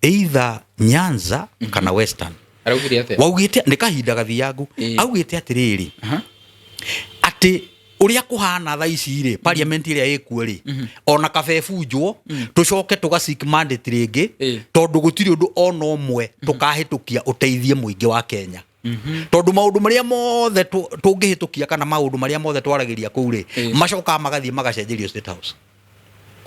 either Nyanza kana Western. Araugire atĩa? Waugĩte nĩ kahinda gathiangu. Augĩte atĩrĩrĩ, atĩ ũrĩa kũhana thaa ici rĩ, parliament ĩrĩa ĩkuo rĩ, ona kaba ĩbunjwo tũcoke tũga seek mandate rĩngĩ, tondũ gũtirĩ ũndũ ona ũmwe tũkahĩtũkia ũteithie mũingĩ wa Kenya, tondũ maũndũ marĩa mothe tũngĩhĩtũkia kana maũndũ marĩa mothe twaragĩria kũu rĩ, macokaga magathiĩ magacenjerio State House.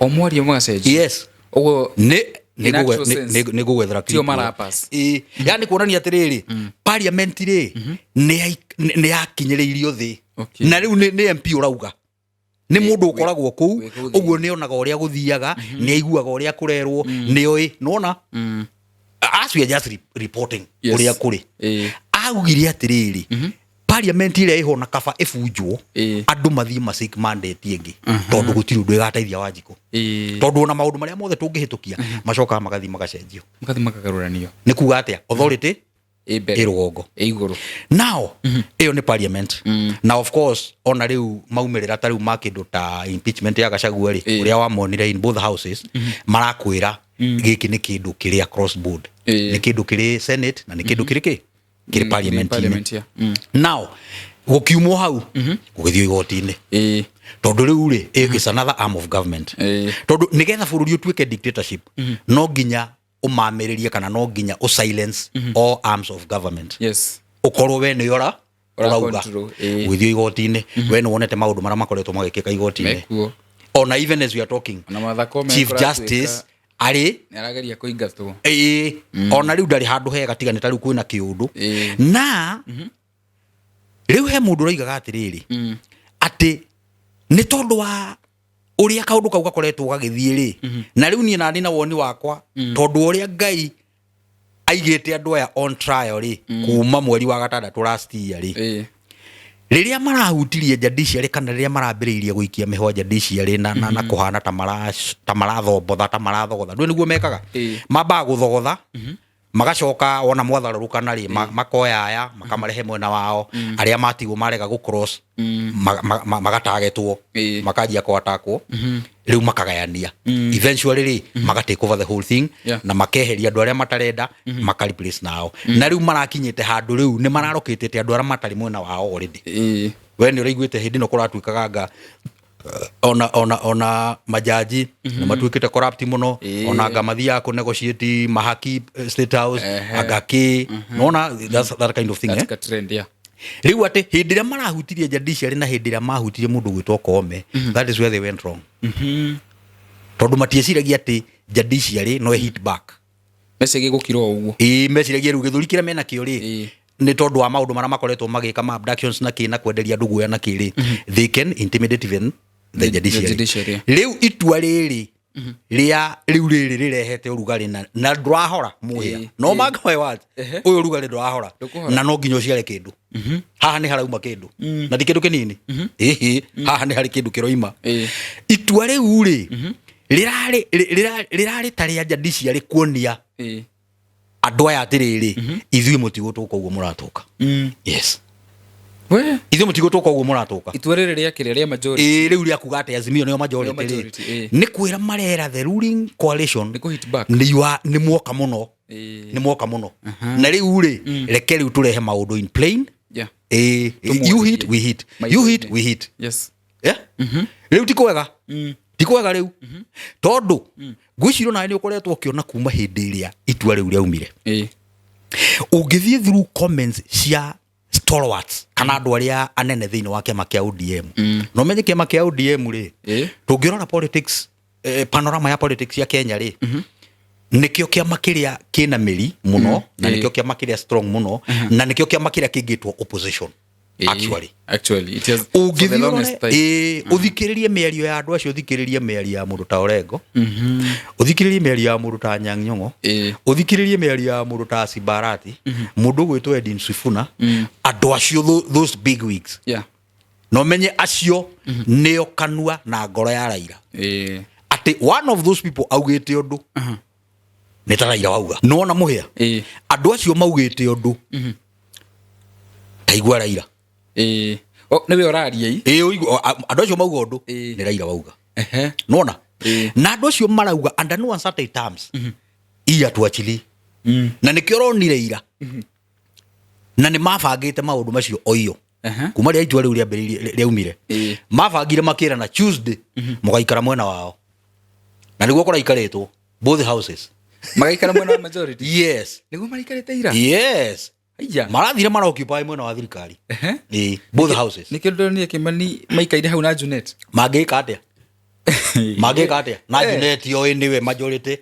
O mwario magacenjia. Yes. Ũguo nĩ in actual sense, nĩ ngũgwethera tio clip ĩyo. Marapass. Ĩĩ, yani kuonania atĩrĩrĩ, parliament rĩ, nĩ yakinyĩrĩirio thĩ. Na rĩu nĩ MP ũrauga, nĩ mũndũ ũkoragwo kũu. Wĩ kũu. Ũguo nĩ onaga ũrĩa gũthiaga, nĩ aiguaga ũrĩa kũrerwo, nĩ oĩ nona as we are just reporting ũrĩa kũrĩ. Augire atĩrĩrĩ, parliament ĩrĩa ĩho na kaba ĩbunjwo, andũ mathiĩ ma seek mandate ĩngĩ, tondũ gũtirĩ ũndũ ĩgateithia Wanjikũ, tondũ ona maũndũ marĩa mothe tũngĩhĩtũkia macokaga magathiĩ magacenjio. Magathi makagarũranio. Nĩ kuga atĩa? Authority Ĩ mbere. Ĩ rũgongo. Ĩ igũrũ. Now ĩyo nĩ parliament. Na of course ona rĩu maumĩrĩra ta rĩu ma kĩndũ ta impeachment ya Gachagua rĩ, ũrĩa wamonire in both houses, marakwĩra gĩkĩ nĩ kĩndũ kĩrĩ across board. Nĩ kĩndũ kĩrĩ Senate na nĩ kĩndũ kĩrĩ kĩ kĩrĩ parliament-inĩ. Parliament, yeah. Now gũkiumwo hau gũgĩthiĩ igoti-inĩ, tondũ rĩu rĩ, is another arm of government, tondũ nĩgetha bũrũri ũtuĩke dictatorship no nginya ũmamĩrĩrie kana no nginya ũsilence all arms of government, ũkorwo we nĩ ora Ũra ũrauga. control, Gũthiĩ igoti-inĩ, we nĩ wonete maũndũ marĩa makoretwo magĩkĩka igoti-inĩ. Mekuo. Ona even as we are talking, Ona Martha Koome Chief kũratuĩka Justice arĩ nĩarageria kũingatwo. Ĩĩ, ona rĩu ndarĩ handũ hega, tiga nĩ ta rĩu kwĩna kĩũndũ. Na rĩu he mũndũ ũroigaga atĩrĩrĩ, atĩ nĩ tondũ wa ũrĩa kaũndũ kau gakoretwo gagĩthiĩ rĩ, na rĩu niĩ nani na woni wakwa, tondũ ũrĩa Ngai aigĩte andũ aya on trial rĩ, kuma mweri wa gatandatũ last year rĩ, rĩrĩa marahutirie judiciary kana rĩrĩa marambĩrĩirie gũikia mĩhwa judiciary na kũhana ta marathombotha, ta marathogotha, ndũĩ nĩguo mekaga. Mambaga gũthogotha, magacoka wona mwatharũrũkana rĩ, makoya aya makamarehe mwena wao, arĩa matigwo marega gũcross magatagetwo, makanjia kwatakwo, rĩu makagayania, eventually rĩ, maga take over the whole thing na makeheria andũ arĩa matarenda, maka replace nao. Na rĩu marakinyĩte handũ rĩu nĩ mararokĩtĩte andũ arĩa matarĩ mwena wao already. We nĩ ũraiguĩte hĩndĩ ĩno kũratuĩkaga nga ona majaji nĩ matuĩkĩte corrupt mũno. Ona anga mathiaga kũ negotiate mahaki State House, anga kĩ nona that kind of thing, That's eh? ka trend, yeah. Rĩu atĩ hĩndĩ ĩrĩa marahutirie judiciary na hĩndĩ ĩrĩa mahutirie mũndũ gwĩtwo Koome, that is where they went wrong, tondũ matieciragia atĩ judiciary no hit back. Meciragia gũkira o ũguo. Ĩĩ, meciragia rĩu gĩthũri kĩrĩa menakĩo rĩ, nĩ tondũ wa maũndũ marĩa makoretwo magĩka ma abductions na kĩ, na kwenderia andũ guoya na kĩ rĩ, they can intimidate even the The judiciary. judiciary. Rĩu itua rĩrĩ rĩa rĩu rĩrĩ rĩrehete ũrugarĩ na ndũrahora mũhĩa. No mark my words, ũyũ ũrugarĩ ndũrahora. Ndũkũhora. Na no nginya ũciare kĩndũ. Haha nĩ harauma kĩndũ, na ti kĩndũ kĩnini. Ĩhĩ, haha nĩ harĩ kĩndũ kĩroima. Itua rĩu rĩ, rĩrarĩ ta rĩa judiciary kuonia andũ aya atĩrĩrĩ, ithuĩ mũtigũtũka ũguo mũratũka. Yes. We. Ithuĩ mũtigũtũka ũguo mũratũka. Itua rĩrĩ rĩa kĩrĩa rĩa majority. Ĩĩ, rĩu rĩa kuga atĩ Azimio nĩo majority Nĩo majority, rĩ, nĩ kwĩra marera the ruling coalition Nĩ kũ hit back. nĩ nĩ mwoka mũno. Nĩ mwoka mũno, na rĩu rĩ, reke rĩu tũrehe maũndũ in plain. Ĩĩ, you hit, we hit. You hit, we hit. Yeah? Rĩu ti kwega, ti kwega rĩu, tondũ ngwĩciria nawe nĩ ũkoretwo ũkĩona kuma hĩndĩ ĩrĩa itua rĩu rĩaumire. Ũngĩthiĩ through comments cia stalwarts kana andũ arĩa anene thĩinĩ wa kĩama kĩa ODM, na ũmenye kĩama kĩa ODM rĩ, tũngĩrora politics, panorama ya politics ya Kenya rĩ, nĩkĩo kĩama kĩrĩa kĩna mĩri mũno, na nĩkĩo kĩama kĩrĩa strong mũno, na nĩkĩo kĩama kĩrĩa kĩngĩtwo opposition actually. Actually, it has for the Ũngĩthiĩ longest ũrore time. Ĩĩ, ũthikĩrĩrie mĩario ya andũ acio, ũthikĩrĩrie mĩario ya mũndũ ta Orengo, ũthikĩrĩrie mĩario ya mũndũ ta Anyang' Nyong'o, ũthikĩrĩrie mĩario ya mũndũ ta Simbarati, mũndũ ũgwĩtwo Edwin Sifuna, andũ acio, those big wigs, na ũmenye acio nĩo kanua na ngoro ya Raila, atĩ one of those people augĩte ũndũ nĩ ta Raila wauga. Nĩwona mũhĩa, andũ acio maugĩte ũndũ, taigua Raila. Ĩĩ. Oh, nĩwe ũraria i. Ĩĩ, andũ acio mauga ũndũ, nĩ Raila wauga. Nona na andũ acio marauga under no uncertain terms iya tuachili, na nĩkĩo ũronire ira na nĩ mabangĩte maũndũ macio oiyo kuma rĩa itua rĩu rĩambĩrĩirie rĩaumire. Mabangire makĩrana Tuesday mũgaikara mwena wao, na nĩguo kũraikarĩtwo both houses. Magaikara mwena wa majority. Yes. Nĩguo maraikarĩte ira. Yes. Aya. Marathire mara-occupy mwena wa thirikari. Ĩĩ, both houses. Nĩkĩo ndĩronire Kĩmani maikaire hau na Junet. Mangĩka atĩa? Mangĩka atĩa na Junet oĩ nĩwe majority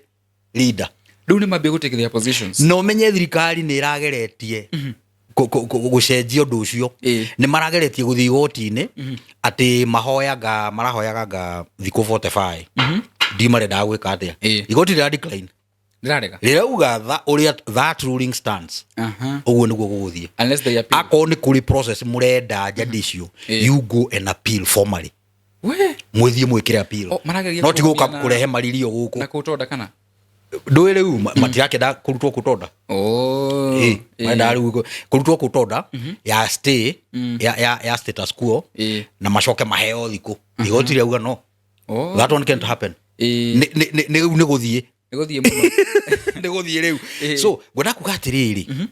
leader? Rĩu nĩ mambia gũ take their positions. Na ũmenye thirikari nĩ ĩrageretie gũcenjia ũndũ ũcio. Nĩ marageretie gũthiĩ igoti-inĩ atĩ mahoyaga, marahoyaga nga thikũ 45, ndi marendaga gwĩka atĩa. Igoti rĩra decline. Ndĩrarega. Rĩrauga ũrĩa that ruling stands, ũguo nĩguo gũgũthiĩ. Unless they appeal. Akorwo nĩ kũrĩ process mũrenda judicial, you go and appeal formally. We. Mwĩthiĩ mwĩkĩre appeal. Oh, marageria No ti gũka kũrũmia kũrehe maririo gũkũ. Na court order kana? Ndũĩ rĩu matirakĩenda kũrutwo court order. Oh. Ĩĩ, marendaga rĩu kũrutwo court order ya stay ya status quo, na macoke maheo thikũ. Igoti rĩauga no. Oh. That one can't happen. Nĩ rĩu nĩ gũthiĩ. Nĩ gũthiĩ mũno. Nĩ gũthiĩ rĩu. So ngwenda kuga atĩrĩrĩ,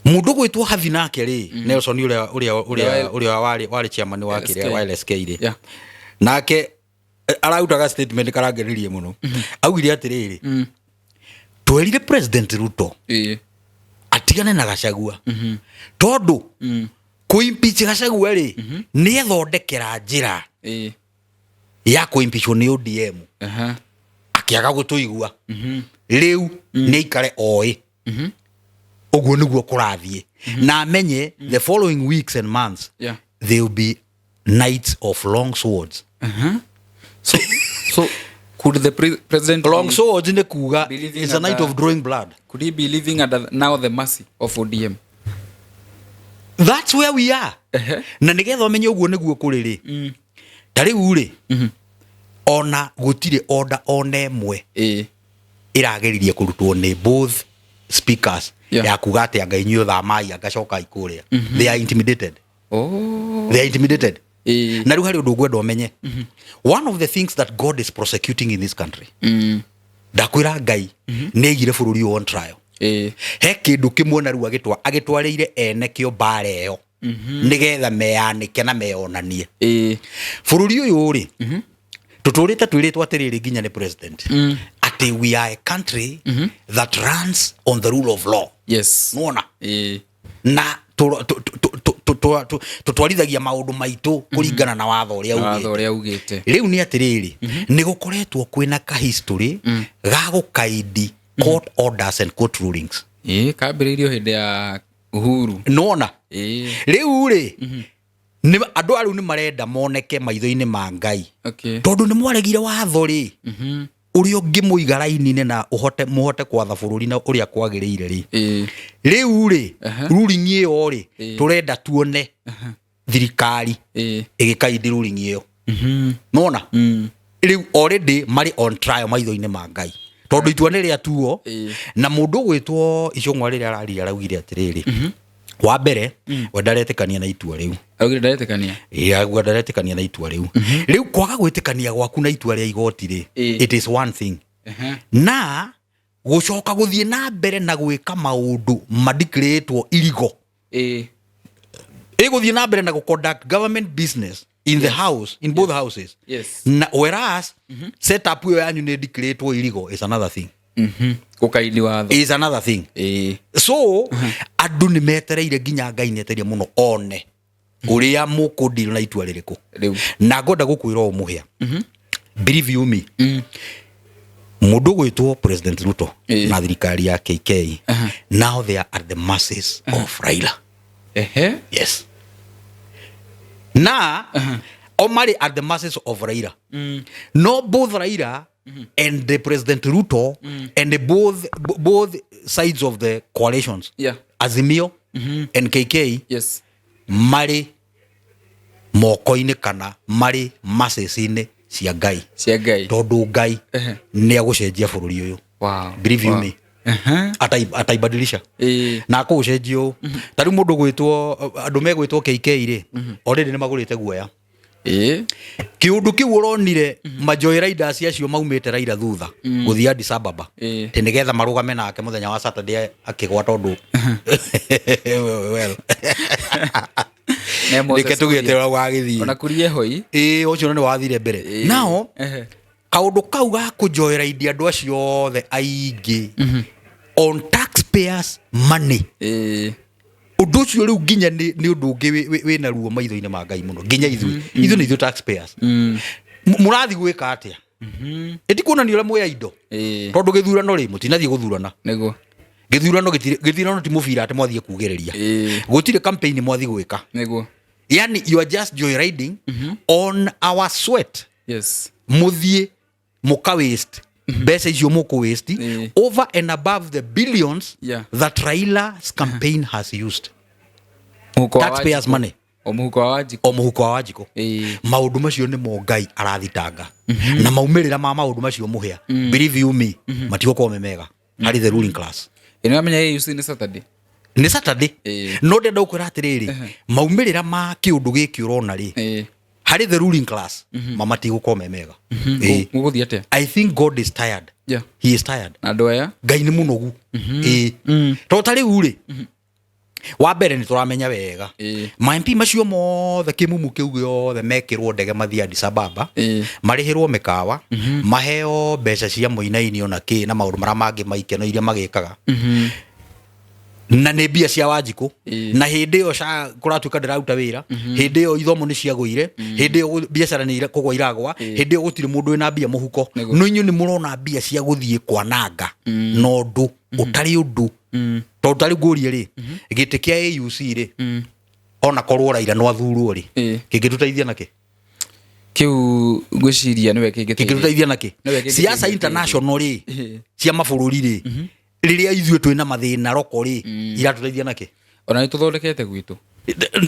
mũndũ gwĩtwo Havi nake rĩ, Nelson ũrĩa ũrĩa ũrĩa ũrĩa warĩ chairman wa LSK. kĩrĩa wa LSK rĩ, nake ararutaga statement karangeririe mũno. Augire atĩrĩrĩ, twerire President Ruto atigane na Gachagua, tondũ kũ-impeach Gachagua rĩ, nĩ ethondekera njĩra ya kũ-impeachwo nĩ ODM. Akĩaga gũtũigua, rĩu nĩ aikare oĩ ũguo nĩguo kũrathiĩ, na amenye the following weeks and months there will be nights of long swords. So could the president Long be, swords nĩ kuga be living it's a night of drawing blood. Could he be living under now the mercy of ODM? That's where we are. Na nĩgetha ũmenye ũguo nĩguo kũrĩ rĩ, ta rĩu rĩ, ona gũtirĩ order ona ĩmwe ĩrageririe kũrutwo nĩ both speakers ya kuga atĩ anga inyuĩ thamai, angacokai kũrĩa. They are intimidated. They are intimidated. Na rĩu harĩ ũndũ ngwenda ũmenye. One of the things that God is prosecuting in this country, ndakwĩra Ngai nĩ aigire bũrũri ũyũ on trial. He kĩndũ kĩmwe na rĩu agĩtwarĩire ene kĩo mbara ĩyo, nĩgetha meyanĩke na meyonanie. Bũrũri ũyũ rĩ, tũtũrĩte twĩrĩtwo atĩrĩrĩ nginya nĩ president atĩ we are a country that runs on the rule of law. Nĩwona? Na tũtwarithagia maũndũ maitũ kũringana na watho ũrĩa Watho ugĩte. ũrĩa ugĩte. Rĩu nĩ atĩrĩrĩ, nĩ gũkoretwo kwĩna kahistory ga gũkaidi. Court orders and court rulings. Ĩĩ, kambĩrĩirio hĩndĩ ya Uhuru. Nona Rĩu rĩ, andũ a rĩu nĩ marenda moneke maitho-inĩ ma Ngai, tondũ nĩ mwaregire watho rĩ, ũrĩa ũngĩmũiga raini-inĩ na ũhote mũhote kwatha bũrũri na ũrĩa kwagĩrĩire rĩ. Rĩu rĩ, ruling ĩyo rĩ, tũrenda tuone thirikari ĩgĩkaindi ruling ĩyo. Nona rĩu already marĩ on trial maitho-inĩ ma Ngai, tondũ itua nĩ rĩatuo. Na mũndũ ũgwĩtwo Icũng'wa, rĩrĩa araria, araugire atĩrĩrĩ, wa mbere, we ndaretĩkania na itua rĩu. Augire ndaretĩkania. Ĩĩ, auga ndaretĩkania na itua rĩu. Rĩu kwaga gwĩtĩkania gwaku na itua rĩa igoti rĩ, it is one thing, na gũcoka gũthiĩ na mbere na gwĩka maũndũ madeclaretwo illegal, ĩgũthiĩ na mbere na gũ conduct government business in the house, in both houses, na whereas setup ĩyo yanyu nĩ declaretwo illegal, is another thing. Gũkaindi watho. Is another thing. So andũ nĩ metereire, nginya Ngai nĩ etereire mũno one ũrĩa mũkũdeal na itua rĩrĩkũ. Rĩu. Na ngwenda gũkwĩra ũũ mũhĩa, believe you me, mũndũ ũgwĩtwo President Ruto na thirikari ya KK, now they are at the mercies of Raila. Yes, na o marĩ at the mercies of Raila. No both Raila and the President Ruto and the both sides of the coalitions, Azimio and KK, marĩ moko-inĩ kana marĩ mercies-inĩ cia Ngai. Cia Ngai. Tondũ Ngai nĩ agũcenjia bũrũri ũyũ. Believe you me, ataibadilisha. Na akũũcenjia ũũ, ta rĩu mũndũ gwĩtwo, andũ megwĩtwo KK rĩ, already nĩ magũrĩte guoya. Kĩũndũ kĩu ũronire majoy riders acio maumĩte Raila thutha gũthiĩ Addis Ababa, atĩ nĩgetha marũgame nake mũthenya wa Saturday akĩgwa, tondũ well, Ne Moses reke tũgĩte Kuria. ũrĩa wagĩthiĩ. Ona kurie hoi. Ĩĩ, ũcio nĩ wathire mbere. Nao kaũndũ kau ga kũjoyraidi andũ acio othe aingĩ on taxpayers money, ũndũ ũcio rĩu nginya nĩ ũndũ ũngĩ wĩna ruo maitho-inĩ ma Ngai mũno, nginya ithuĩ nĩ ithuĩ taxpayers. Mũrathiĩ gwĩka atĩa? Ĩti kuonania ũrĩa mwĩ indo, tondũ gĩthurano rĩ, mũtinathiĩ gũthurana. Nĩguo. Gĩthurano gĩtirĩ, gĩthurano ti mũbira atĩ mwathiĩ kugĩrĩria. Gũtirĩ campaign mwathiĩ gwĩka. Yani you are just joyriding on our sweat. Mũthiĩ mũka waste mbeca icio, mũkũ waste over and above the billions that Raila's campaign has used. Mũhuko wa Taxpayers Wanjikũ. money. O mũhuko wa Wanjikũ. O mũhuko wa Wanjikũ. Maũndũ macio nĩmo Ngai arathitanga, na maumĩrĩra ma maũndũ macio mũhĩa, believe you me, matigũkorwo me mega harĩ the ruling class. Ĩ, nĩwamenya AUC nĩ Saturday. Nĩ Saturday. No ndenda gũkwĩra atĩrĩrĩ, maumĩrĩra ma kĩũndũ gĩkĩ ũrona rĩ, harĩ the ruling class, ma matigũkorwo me mega. Mũgũthiĩ atĩa? I think God is tired. He is tired. Na andũ aya. Ngai nĩ mũnogu, ĩĩ, tondũ ta rĩu rĩ, wa mbere nĩ tũramenya wega ma MP macio mothe, kĩmumu kĩu gĩothe, mekĩrwo ndege mathiĩ Addis Ababa, marĩhĩrwo mĩkawa, maheo mbeca cia mũinaini ona kĩ na maũndũ marĩa mangĩ maikeno iria magĩkaga, na nĩ mbia cia Wanjikũ. Na hĩndĩ ĩyo ca kũratuĩka ndĩraruta wĩra, hĩndĩ ĩyo ithomo nĩ ciagũire, hĩndĩ ĩyo biacara nĩ kũgwa iragwa, hĩndĩ ĩyo gũtirĩ mũndũ wĩna mbia mũhuko. No inyuĩ nĩ mũrona mbia cia gũthiĩ kwananga na ũndũ ũtarĩ ũndũ, tondũ tarĩu ngũrie rĩ, gĩtĩ kĩa AUC rĩ, ona korwo Raila no athurwo rĩ, kĩngĩtũteithia nakĩ? Kĩu ngwĩciria nĩwe kĩngĩteithia. Kĩngĩtũteithia nakĩ? Nĩwe kĩngĩteithia. Siasa international rĩ, cia mabũrũri rĩ, rĩrĩa ithuĩ twĩna mathĩna roko rĩ, iratũteithia nakĩ? Ona nĩ tũthondekete gwitũ.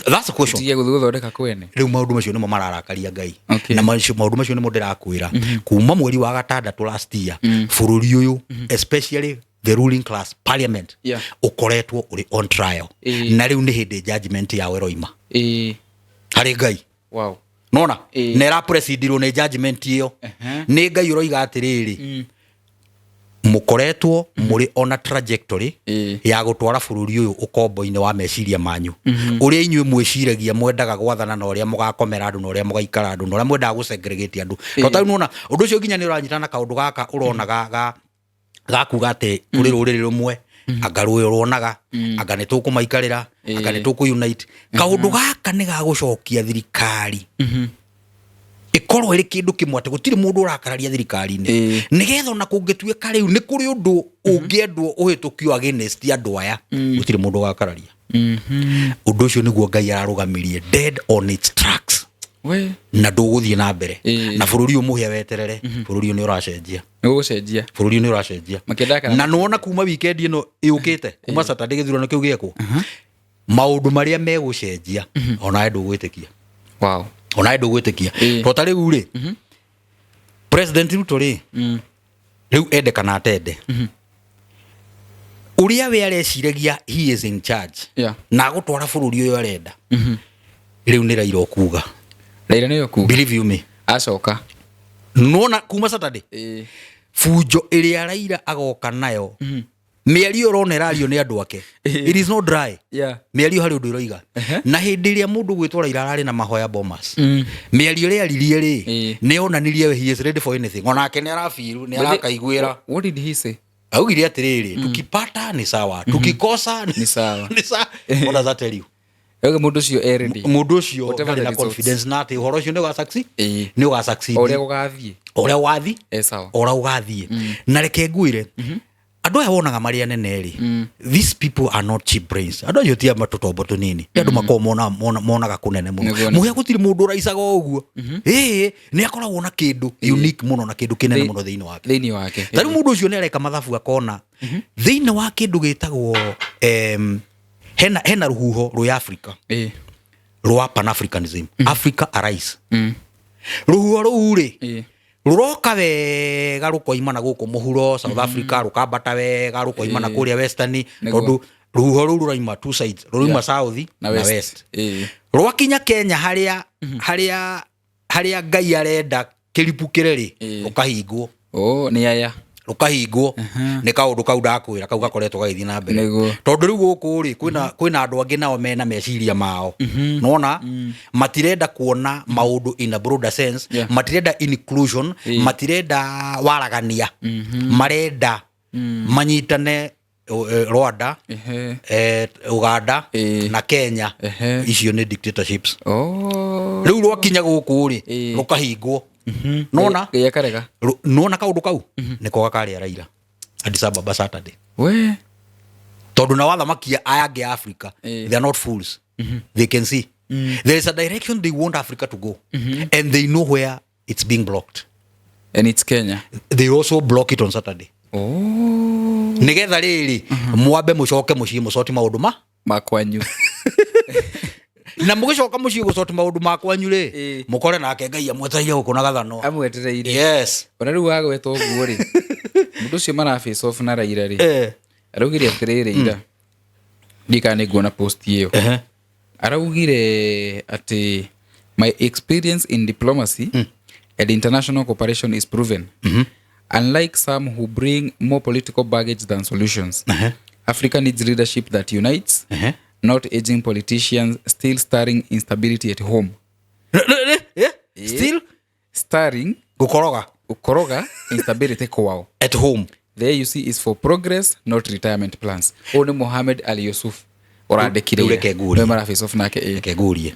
That's the question. Tige gũthiĩ gũthondeka kwene. Rĩu maũndũ macio nĩmo mararakaria Ngai. Na maũndũ macio nĩmo ndĩrakwĩra, kuma mweri wa gatandatũ last year, bũrũri ũyũ, especially the ruling class parliament, ũkoretwo ũrĩ on trial. Na rĩu nĩ hĩndĩ judgment yao ĩroima harĩ Ngai. Nona na ĩraprecedirwo nĩ judgment ĩyo. Nĩ Ngai ũroiga atĩrĩrĩ, mũkoretwo mũrĩ ona trajectory ya gũtwara bũrũri ũyũ ũkombo-inĩ wa meciria manyu, ũrĩa inyuĩ mwĩciragia mwendaga gwathana, na ũrĩa mũgakomera andũ, na ũrĩa mũgaikara andũ, na ũrĩa mwendaga gũsegregate andũ. To tarĩu nĩwona ũndũ ũcio nginya nĩ ũranyitana na kaũndũ gaka ũrona ga gakuga atĩ kũrĩ rũrĩrĩ rũmwe, anga rũĩ ruonaga, anga nĩ tũkũmaikarĩra, anga nĩ tũkũ unite. Kaũndũ gaka nĩ gagũcokia thirikari. Ĩkorwo ĩrĩ kĩndũ kĩmwe atĩ gũtirĩ mũndũ ũrakararia thirikari-inĩ, nĩgetha ona kũngĩtuĩka rĩu nĩ kũrĩ ũndũ ũngĩendwo ũhĩtũkio against andũ aya, gũtirĩ mũndũ ũgakararia. Ũndũ ũcio nĩguo Ngai ararũgamirie dead on its tracks. We. Na ndũgũthiĩ na mbere. Na bũrũri ũyũ, mũhĩa weterere, bũrũri ũyũ nĩ ũracenjia. Nĩ gũgũcenjia. Bũrũri ũyũ nĩ ũracenjia. Makĩendaga kana Na nĩwona kuma weekend ĩno ĩũkĩte, kuma Saturday gĩthurano kĩu gĩekwo, maũndũ marĩa megũcenjia onawe ndũgwĩtĩkia. Onawe ndũgwĩtĩkia. To ta rĩu rĩ, President Ruto rĩ, rĩu ende kana atende, ũrĩa we areciragia he is in charge na agũtwara bũrũri ũyũ arenda, rĩu nĩ Raila ũkuga. Raila nĩwe kuga. Believe you me. Acoka. Nona kuma Saturday bunjo ĩrĩa Raila agoka nayo, mĩario ĩrona ĩrario nĩ andũ ake, it is not dry. Mĩario harĩ ũndũ ĩroiga. Na hĩndĩ ĩrĩa mũndũ gwĩtwo Raila ararĩ na mahoya Bomas, mĩario ĩrĩa aririe rĩ, nĩ onanirie we he is ready for anything. Onake nĩ arabiru, nĩ arakaiguĩra. What did he say? Augire atĩrĩrĩ, "Tukipata ni sawa, tukikosa ni sawa." Ni sawa. What does that tell you? Auga mũndũ ũcio e ready. Mũndũ ũcio Whatever ndarĩ the na results. confidence na atĩ ũhoro ũcio nĩ ũga succeed, nĩ ũga succeed. O ũrĩa gũgathiĩ. Ũrĩa ũgathiĩ. E sawa. Ũrĩa ũgathiĩ. Na reke ngwĩre, andũ aya wonaga marĩ anene rĩ, these people are not cheap brains. Andũ acio ti a tũtombo tũnini, nĩ andũ makoragwo monaga kũnene mũno. Nĩguo. Mũhĩa gũtirĩ mũndũ ũraicaga o ũguo. Ĩĩ, nĩ akoragwo na kĩndũ unique mũno na kĩndũ kĩnene mũno thĩinĩ wake. Thĩinĩ wake. Ta rĩu mũndũ ũcio nĩ areka mathabu akona thĩinĩ wa kĩndũ gĩtagwo hena rũhuho rwĩ Africa rwa Pan-Africanism, Africa Arise. Rũhuho rũu rĩ, rũroka wega rũkoima na gũkũ mũhuro South Africa, rũkambata wega rũkoima na kũrĩa western. Tondũ rũhuho rũu rũraima two sides, rũraima south na na west. West. Rwakinya Kenya harĩa Ngai arenda kĩribukĩre rĩ, rũkahingwo. Oh, nĩ aya. Rũkahingwo nĩ kaũndũ kau ndakwĩra kau gakoretwo gagĩthiĩ na mbere. Tondũ rĩu gũkũ rĩ, kwĩna andũ angĩ nao mena meciria mao, nona matirenda kuona maũndũ in a broader sense. Matirenda inclusion, matirenda waragania, marenda manyitane Rwanda, Uganda na Kenya. Icio nĩ dictatorships. Rĩu rwakinya gũkũ rĩ, rũkahingwo, nona. Ngai akarega. Nona kaũndũ kau nĩko gakarĩa Raila Addis Ababa Saturday. We. Tondũ na wathamaki aya angĩ a Africa, they are not fools. They can see there is a direction they want Africa to go, and they know where it's being blocked. And it's Kenya. They also block it on Saturday, nĩgetha rĩrĩ mwambe mũcoke mũciĩ mũcoti maũndũ ma Makwanyu. Na mũgĩcoka mũciĩ gũcoti maũndũ ma kwanyu rĩ, mũkore nake Ngai amwetereire gũkũ na gathanwa. Amwetereire. Yes. Ona rĩu wagweta ũguo rĩ, mũndũ ũcio mara face off na Raila rĩ, araugire atĩrĩrĩ ira, ndikana nĩ nguona post ĩyo. Araugire atĩ, "My experience in diplomacy and international cooperation is proven. Unlike some who bring more political baggage than solutions, Africa needs leadership that unites, not aging politicians still starring instability at home." Still Starring gũkoroga. Gũkoroga instability kwao. At home. "The AUC is for progress, not retirement plans." Ũyũ nĩ Mohamed Ali Yusuf ũrandĩkire. Rĩu reke ngurie. Nĩwe mara face off nake, ĩĩ. Reke ngurie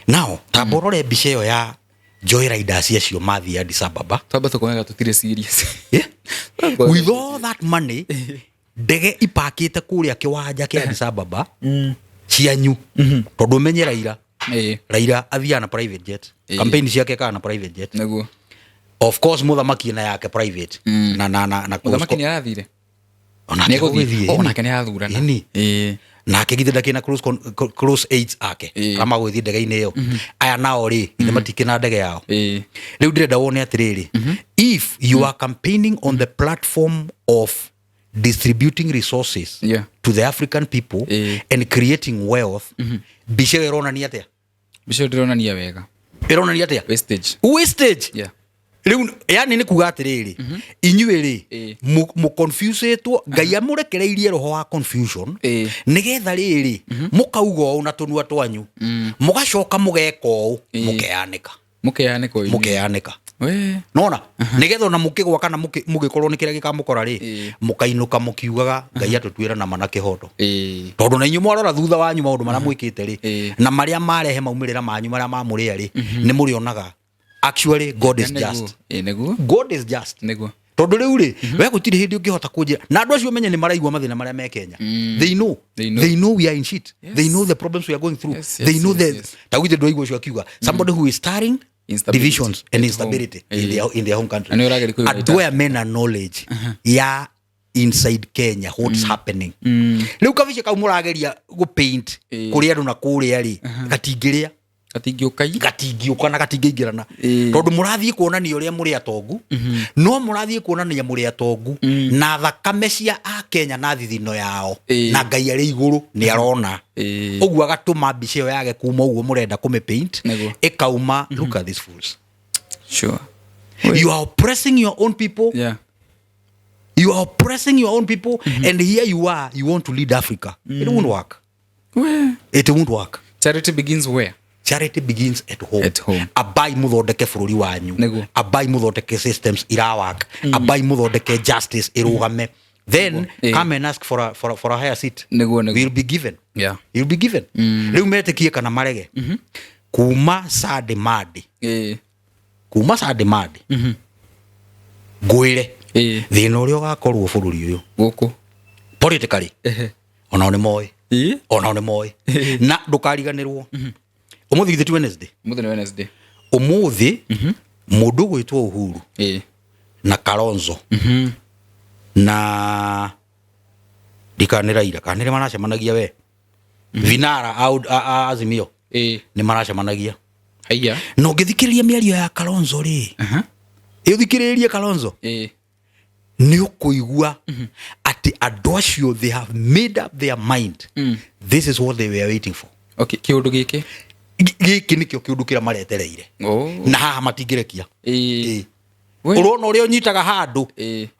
nao, tamba ũrore mbica ĩyo ya Joy Riders acio mathiĩ Addis Ababa. Twamba tũkonaga tũtirĩ serious. Yeah. With all that money, ndege ipakĩte kũrĩa kĩwanja kĩa Addis Ababa cianyu, tondũ ũmenye Raila, Raila athiaga na private jet. Campaign ciake ekaga na private jet. Of course mũthamaki na yake private na Mũthamaki nĩ arathire. Onake Nĩ egũthiĩ. gũgĩthiĩ, Oh, ĩni. onake nĩ arathurana. Ĩni. Nake githĩ ndakĩna close aides ake arĩa magũgĩthiĩ ndege-inĩ ĩyo? Aya nao rĩ, githĩ matikĩna ndege yao? Rĩu ndĩrenda wone atĩrĩrĩ, if you are campaigning on the platform of distributing resources to the African people and creating wealth, mbica ĩyo ĩronania atĩa? Mbica ĩyo ndĩronania wega. Ĩronania atĩa? Wastage. Wastage. Rĩu yani nĩ kuga atĩrĩrĩ, inyuĩ rĩ, mũconfusĩtwo, Ngai amũrekereirie roho wa confusion, nĩgetha rĩrĩ mũkauga ũũ na tũnua twanyu, mũgacoka mũgeka ũũ, mũkeyanĩka. Mũkeyanĩka o inyuĩ. Mũkeyanĩka. We. Nona nĩgetha ona mũkĩgwa kana mũgĩkorwo nĩ kĩrĩa gĩkamũkora rĩ, mũkainũka mũkiugaga Ngai atũtuĩra nama na kĩhoto. Tondũ na inyuĩ mwarora thutha wanyu maũndũ marĩa mwĩkĩte rĩ, na marĩa marehe maumĩrĩra manyu marĩa mamũrĩa rĩ, nĩ mũrĩonaga Actually, God is Nĩguo. just. Ĩĩ, nĩguo. God is just. Nĩguo. Tondå rä u rä we gå tirä hä ndä å ngä hota kå njä ra na andå acio menye nä maraigua mathä na marä a me Kenya. They know. They know. They know we are in shit. They know the problems we are going through. They know the ta gwithe ndå aigua å cio akiuga somebody who is starring Instability divisions and at home. instability in their home country. Na nĩ ũrageria kũiga Andå aya mena knowledge ya inside Kenya, what's happening. Rä u kabica kau må rageria gå paint kå rä andå na kå rä a rä gatingä rä a. Gatingĩũka i. Gatingĩũka na gatingĩingĩrana, tondũ mũrathiĩ kuonania ũrĩa mũrĩ atongu, no mũrathiĩ kuonania mũrĩ atongu na thakame cia akenya na thithino yao. Na Ngai arĩ igũrũ nĩ arona. Ũguo agatũma mbica ĩyo yage kuma ũguo mũrenda kũmĩ paint. Ĩkauma, look at these fools. You are oppressing your own people. You are oppressing your own people, and here you are, you want to lead Africa. It won't work. We. It won't work. Charity begins where? Charity begins at home. At home. Abai muthondeke bũrũri wanyu. Abai muthondeke systems irawak. Abai muthondeke justice irugame, then come and ask for a higher seat. Nĩguo. Will be given. You'll be given. Rĩu metĩkie kana marege, kuma Sunday Monday, kuma Sunday Monday, ngwĩre thĩna ũrĩa ũgakorwo bũrũri ũyũ Gũkũ. politically, onao nĩ moĩ. Onao nĩ moĩ. Na ndũkariganĩrwo, ũmũthĩ githĩ ti Wednesday? Mũthĩ nĩ Wednesday. Ũmũthĩ mũndũ ũgwĩtwo Uhuru na Kalonzo na ndikanĩ Raila kana nĩ maracemanagia, we vinara a Azimio, nĩ maracemanagia. Haiya. Na ũngĩthikĩrĩria mĩario ya Kalonzo rĩ, ĩ ũthikĩrĩrie Kalonzo, nĩ ũkũigua atĩ andũ acio, they have made up their mind. This is what they were waiting for. Okay, kĩũndũ gĩkĩ. Gĩkĩ nĩkĩo kĩũndũ kĩrĩa maretereire. Na haha matingĩrekia. We. Ũrona ũrĩa ũnyitaga handũ,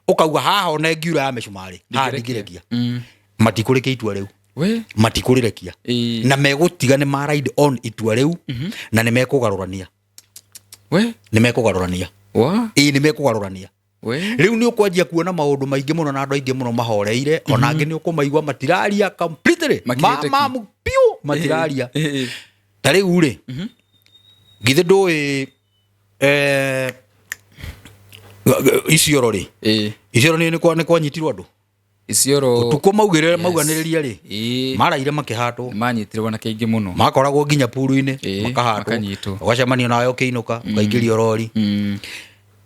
ũkauga haha ona ĩngiura ya mĩcumarĩ haha Ndingĩrekia. ndingĩrekia. Matikũrĩkia itua rĩu. We. Matikũrĩrekia. Na megũtiga nĩ ma ride on itua rĩu na nĩ mekũgarũrania. We. Nĩ mekũgarũrania. Wa. Ĩĩ, nĩ mekũgarũrania. We. Rĩu nĩ ũkwanjia kuona maũndũ maingĩ mũno na andũ aingĩ mũno mahoreire. Ona angĩ nĩ ũkũmaigua matiraria completely. Makirĩte ki. Mamu piũ matiraria. Ta rĩu rĩ, githĩ ndũĩ Isiolo rĩ? Isiolo nĩ kwanyitirwo andũ. Isiolo. Tukũ maugĩrĩre mauganĩrĩria rĩ, maraire makĩhatwo. Manyitirwo na kĩingĩ mũno. Makoragwo nginya puru-inĩ, makahatwo. Makanyitwo. Ũgacemanio nawe ũkĩinũka ũkaingĩrio rori,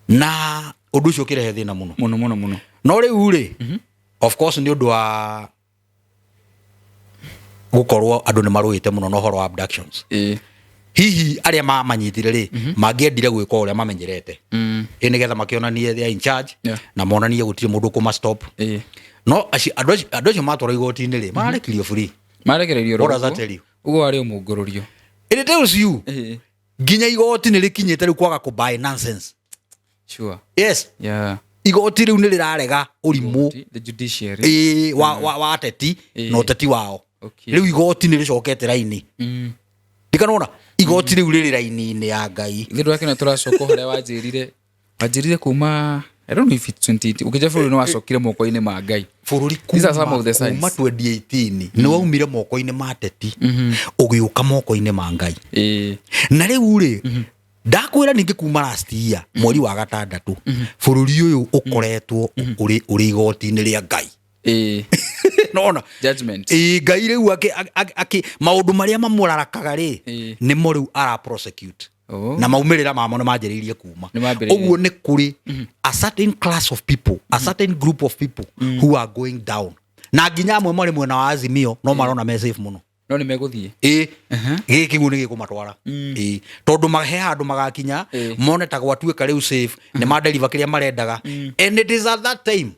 na ũndũ ũcio ũkĩrehe thĩna mũno. Mũno mũno mũno. No rĩu rĩ, of course nĩ ũndũ wa gũkorwo andũ nĩ marũĩte mũno na ũhoro wa abductions, hihi arĩa mamanyitire rĩ, mangĩendire gwĩka ũrĩa mamenyerete, ĩ nĩgetha makĩonanie they are in charge, na monanie gũtirĩ mũndũ ũkũma stop. No andũ acio matwarwo igoti-inĩ rĩ, mararekirio free. Marekereirio. What does that tell you? Ũguo warĩ ũmũngũrũrio. It tells you nginya igoti nĩ rĩkinyĩte rĩu kwaga kũ buy nonsense. Yes. Igoti rĩu nĩ rĩrarega ũrimũ. The judiciary. Ĩĩ, wa ateti na ũteti wao. Rĩu igoti nĩ rĩcokete raini. Ndikanona igoti rĩu rĩrĩ raini-inĩ ya Ngai. Ithuĩ ndwakĩona tũracoka harĩa wanjĩrire kuma, I don't know if it's 2018, ũkĩnja bũrũri nĩ wacokire moko-inĩ ma Ngai. Bũrũri These are some of the signs. kuma 2018 nĩ waumire moko-inĩ ma ateti ũgĩũka moko-inĩ ma Ngai. Na rĩu rĩ, ndakwĩra ningĩ kuma last year mweri wa gatandatũ, bũrũri ũyũ ũkoretwo ũrĩ igoti-inĩ rĩa Ngai. Nona Judgment. Ĩĩ, Ngai rĩu akĩ maũndũ marĩa mamũrarakaga rĩ, nĩmo rĩu ara prosecute. Na maumĩrĩra mamo nĩ manjĩrĩirie kuma. Nĩ mambĩrĩirie. Ũguo nĩ kũrĩ a certain class of people, a certain group of people who are going down, na nginya amwe marĩ mwena wa Azimio no marona me safe mũno. No nĩ megũthiĩ. Ĩ, gĩkĩ kĩguo nĩ gĩkũmatwara. Ĩ, tondũ he handũ magakinya mone ta gwatuĩka rĩu safe, nĩ madeliver kĩrĩa marendaga, and it is at that time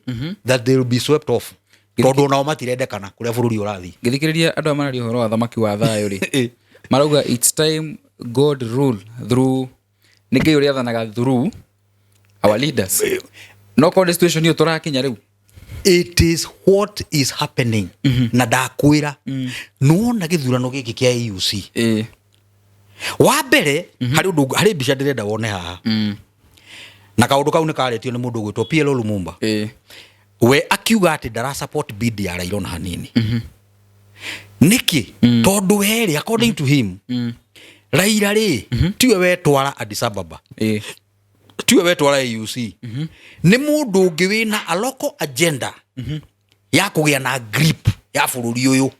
that they will be swept off, tondũ onao matirendekana kũrĩa bũrũri ũrathiĩ. Ngĩthikĩrĩria andũ aya mararia ũhoro wa thamaki wa thayũ rĩ, marauga it's time God rule through, nĩ Ngai ũrĩa athanaga through our leaders. No korwo nĩ situation ĩyo tũrakinya rĩu. It is what is happening. Na ndakwĩra, nĩwona gĩthurano gĩkĩ kĩa AUC, wa mbere harĩ ũndũ, harĩ mbica ndĩrenda wone haha, na kaũndũ kau nĩ karĩtio nĩ mũndũ ũgwĩtwo PLO Lumumba. We akiuga atĩ ndara support bid ya Raila ona hanini. Nĩkĩ? Tondũ werĩ, according to him, Raila rĩ, tiwe wetwara Addis Ababa, tiwe wetwara AUC, nĩ mũndũ ũngĩ wĩna a local agenda ya kũgĩa na grip ya bũrũri ũyũ.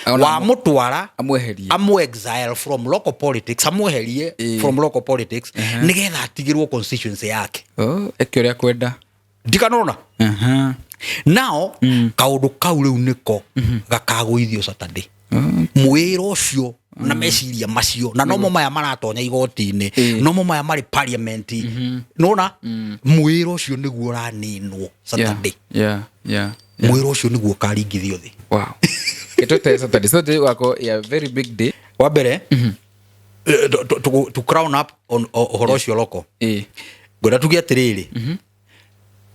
Ona Wamũtwara amweherie. Amũ exile from local politics, amweherie from local politics nĩgetha atigĩrwo constituency yake. Oh, eke ũrĩa kwenda. Ndikanona. Nao kaũndũ kau rĩu nĩko gakagũithio Saturday, mwĩra ũcio na meciria macio, na nomo maya maratonya igoti-inĩ, nomo maya marĩ parliament. Nona mwĩra ũcio nĩguo ũraninwo Saturday. Mwĩra ũcio nĩguo ũkaringithio thĩ. Wow, Ketwete Saturday. Saturday wako ya very big day. Wa mbere, to crown up on ũhoro ũcio loko, ngwenda tuge atĩrĩrĩ,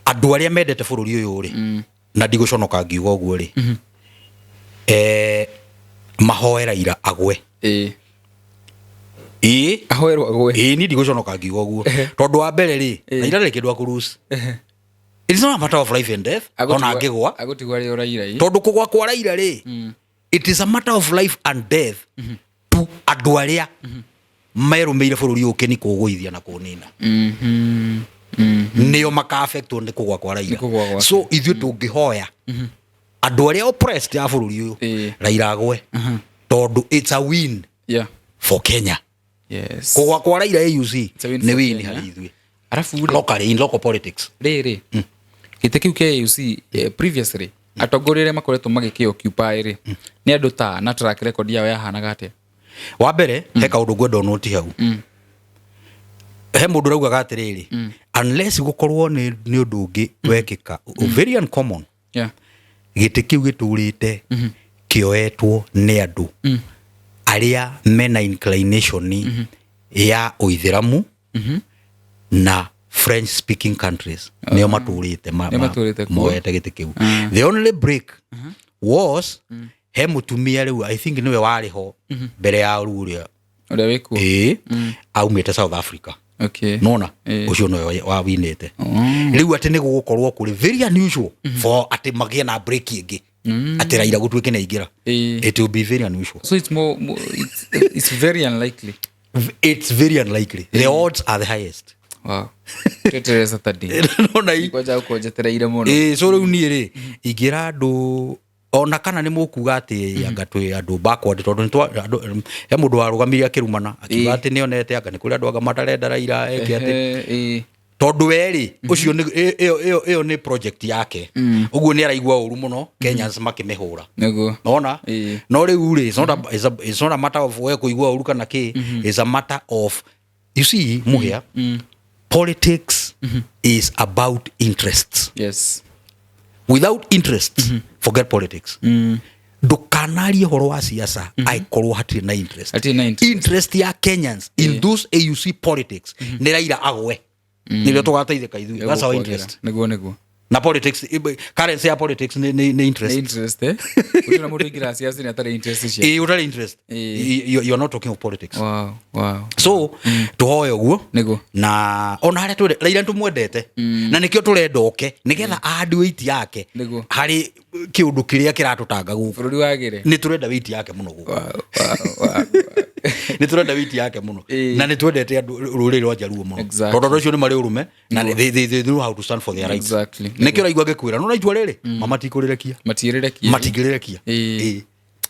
andũ arĩa mendete bũrũri ũyũ rĩ, na ndigũconoka ngiuga ũguo rĩ, mahoe Raila agwe. Ĩĩ. Ahoerwo agwe. Ĩĩ, niĩ ndigũconoka ngiuga ũguo, tondũ wa mbere rĩ, Raila ndarĩ kĩndũ akũlose. It is not a matter of life and death ona angĩgwa. Agũtigwo arĩ o Raila ĩ. Tondũ kũgwa kwa Raila rĩ, it is a matter of life and death to andũ arĩa merũmĩire bũrũri ũyũ kĩni kũgũithia na kũnina. Nĩo maka-affectwo nĩ kũgwa kwa Raila. Nĩ kũgwa gwake. So ithuĩ tũngĩhoya andũ arĩa oppressed a bũrũri ũyũ, Raila agwe, tondũ it's a win for Kenya. Kũgwa kwa Raila AUC a win nĩ for win Kenya. harĩ ithuĩ Arabu rĩ, locally, in local politics. Rĩrĩ gĩtĩ kĩu kĩa AUC, previously atongoria arĩa makoretwo magĩkĩ occupy rĩ, nĩ andũ ta na track record yao yahanaga atĩa? Wa mbere, he kaũndũ ngwenda ũnoti hau. He mũndũ ũraugaga atĩrĩrĩ, unless gũkorwo nĩ ũndũ ũngĩ wekĩka very uncommon, gĩtĩ kĩu gĩtũrĩte kĩoetwo nĩ andũ arĩa mena inclination ya ũithĩramu na French speaking countries, nĩo matũrĩte Nĩo matũrĩte kuo. moete gĩtĩ kĩu. The only break was he mũtumia rĩu, I think nĩwe warĩ ho mbere ya rĩu ũrĩa Ũrĩa wĩkuo. Ĩĩ, aumĩte South Africa. Nona ũcio nĩwe wawinĩte. Rĩu atĩ nĩ gũgũkorwo kũrĩ very unusual for atĩ magĩe na break ĩngĩ, atĩ Raila gũtuĩke nĩ aingĩra. It will be very unusual. So it's more, more it's very unlikely. It's very unlikely. The odds are the highest. Wow, tweterere Saturday. Nona i Kwanja gũkorwo njetereire mũno. Ĩĩ, so rĩu niĩ rĩ, ingĩra andũ ona kana nĩ mũkuga atĩ anga twĩ andũ backward, tondũ he mũndũ warũgamire akĩrumana akiuga atĩ nĩonete anga nĩ kũrĩ andũ anga matarenda Raila eke atĩ. Tondũ we rĩ, ũcio nĩ ĩyo nĩ project yake, ũguo nĩ araigua ũru mũno Kenyans makĩmĩhũra. Nona no rĩu rĩ, it's not a matter of we kũigua ũru kana kĩ, it's a matter of, you see, Muhia, politics is about interests. Without interests, forget politics. Ndũkanarie ũhoro wa siasa angĩkorwo hatirĩ na interest. Hatirĩ na interest. Interest ya Kenyans in those AUC politics nĩ Raila agwe, nĩrĩo tũgateithĩka ithuĩ. That's our interest. Nĩguo. Na politics, currency ya politics nĩ Nĩ interest. Interest, eh, gũtirĩ na mũndũ ũingĩraga siasa-inĩ atarĩ interest cia. Ĩĩ, ũtarĩ interest, you are not talking of politics. So tũhoe ũguo. Na ona harĩa twende Raila nĩtũmwendete, na nĩkĩo tũrenda oke nĩgetha add weight yake harĩ kĩũndũ kĩrĩa kĩratũtanga gũkũ. Bũrũri wagĩre. Nĩ tũrenda weight yake mũno gũkũ. Nĩ tũrenda weight yake mũno. Na nĩ twendete andũ rũrĩrĩ rwa Jaluo mũno, tondũ andũ acio nĩ marĩ ũrũme na they know how to stand for their rights. Nĩkĩo ũraigua ngĩkwĩra no na itua rĩrĩ mama matikũrĩrekia. Matiĩrĩrekia. Matingĩrĩrekia.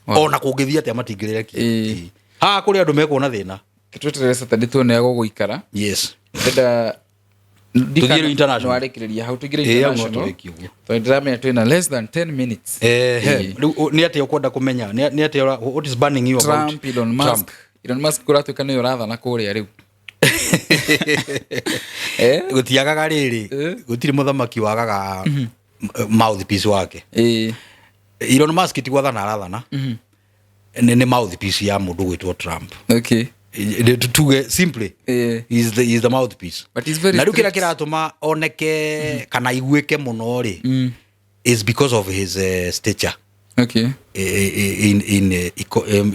Ona kũngĩthiĩ atĩa matingĩrĩrekia. Haha kũrĩ andũ mekuona thĩna. Tweterere Saturday tuone gũgũikara. Ndĩrenda Tũthiĩ rĩu international. Nĩwarĩkĩrĩria hau, tũingĩre Ĩĩ, hau no international. tũrĩkie ũguo. Tondũ ndĩramenya twĩna less than 10 minutes. Ehe, rĩu nĩ atĩa ũkwenda kũmenya? Nĩ atĩa what is burning you about Trump, Elon Musk. Trump? Elon Musk kũratuĩka nĩwe ũrathana kũrĩa rĩu. Eh? Gũtiagaga rĩrĩ, gũtirĩ mũthamaki wagaga mouthpiece wake. Elon Musk ti gwathana arathana, nĩ mouthpiece ya mũndũ gwĩtwo Trump. Tuge simply, he is the mouthpiece. But he's very Na rĩu kĩrĩa strict. kĩratũma oneke kana aiguĩke mũno rĩ is because of his stature. In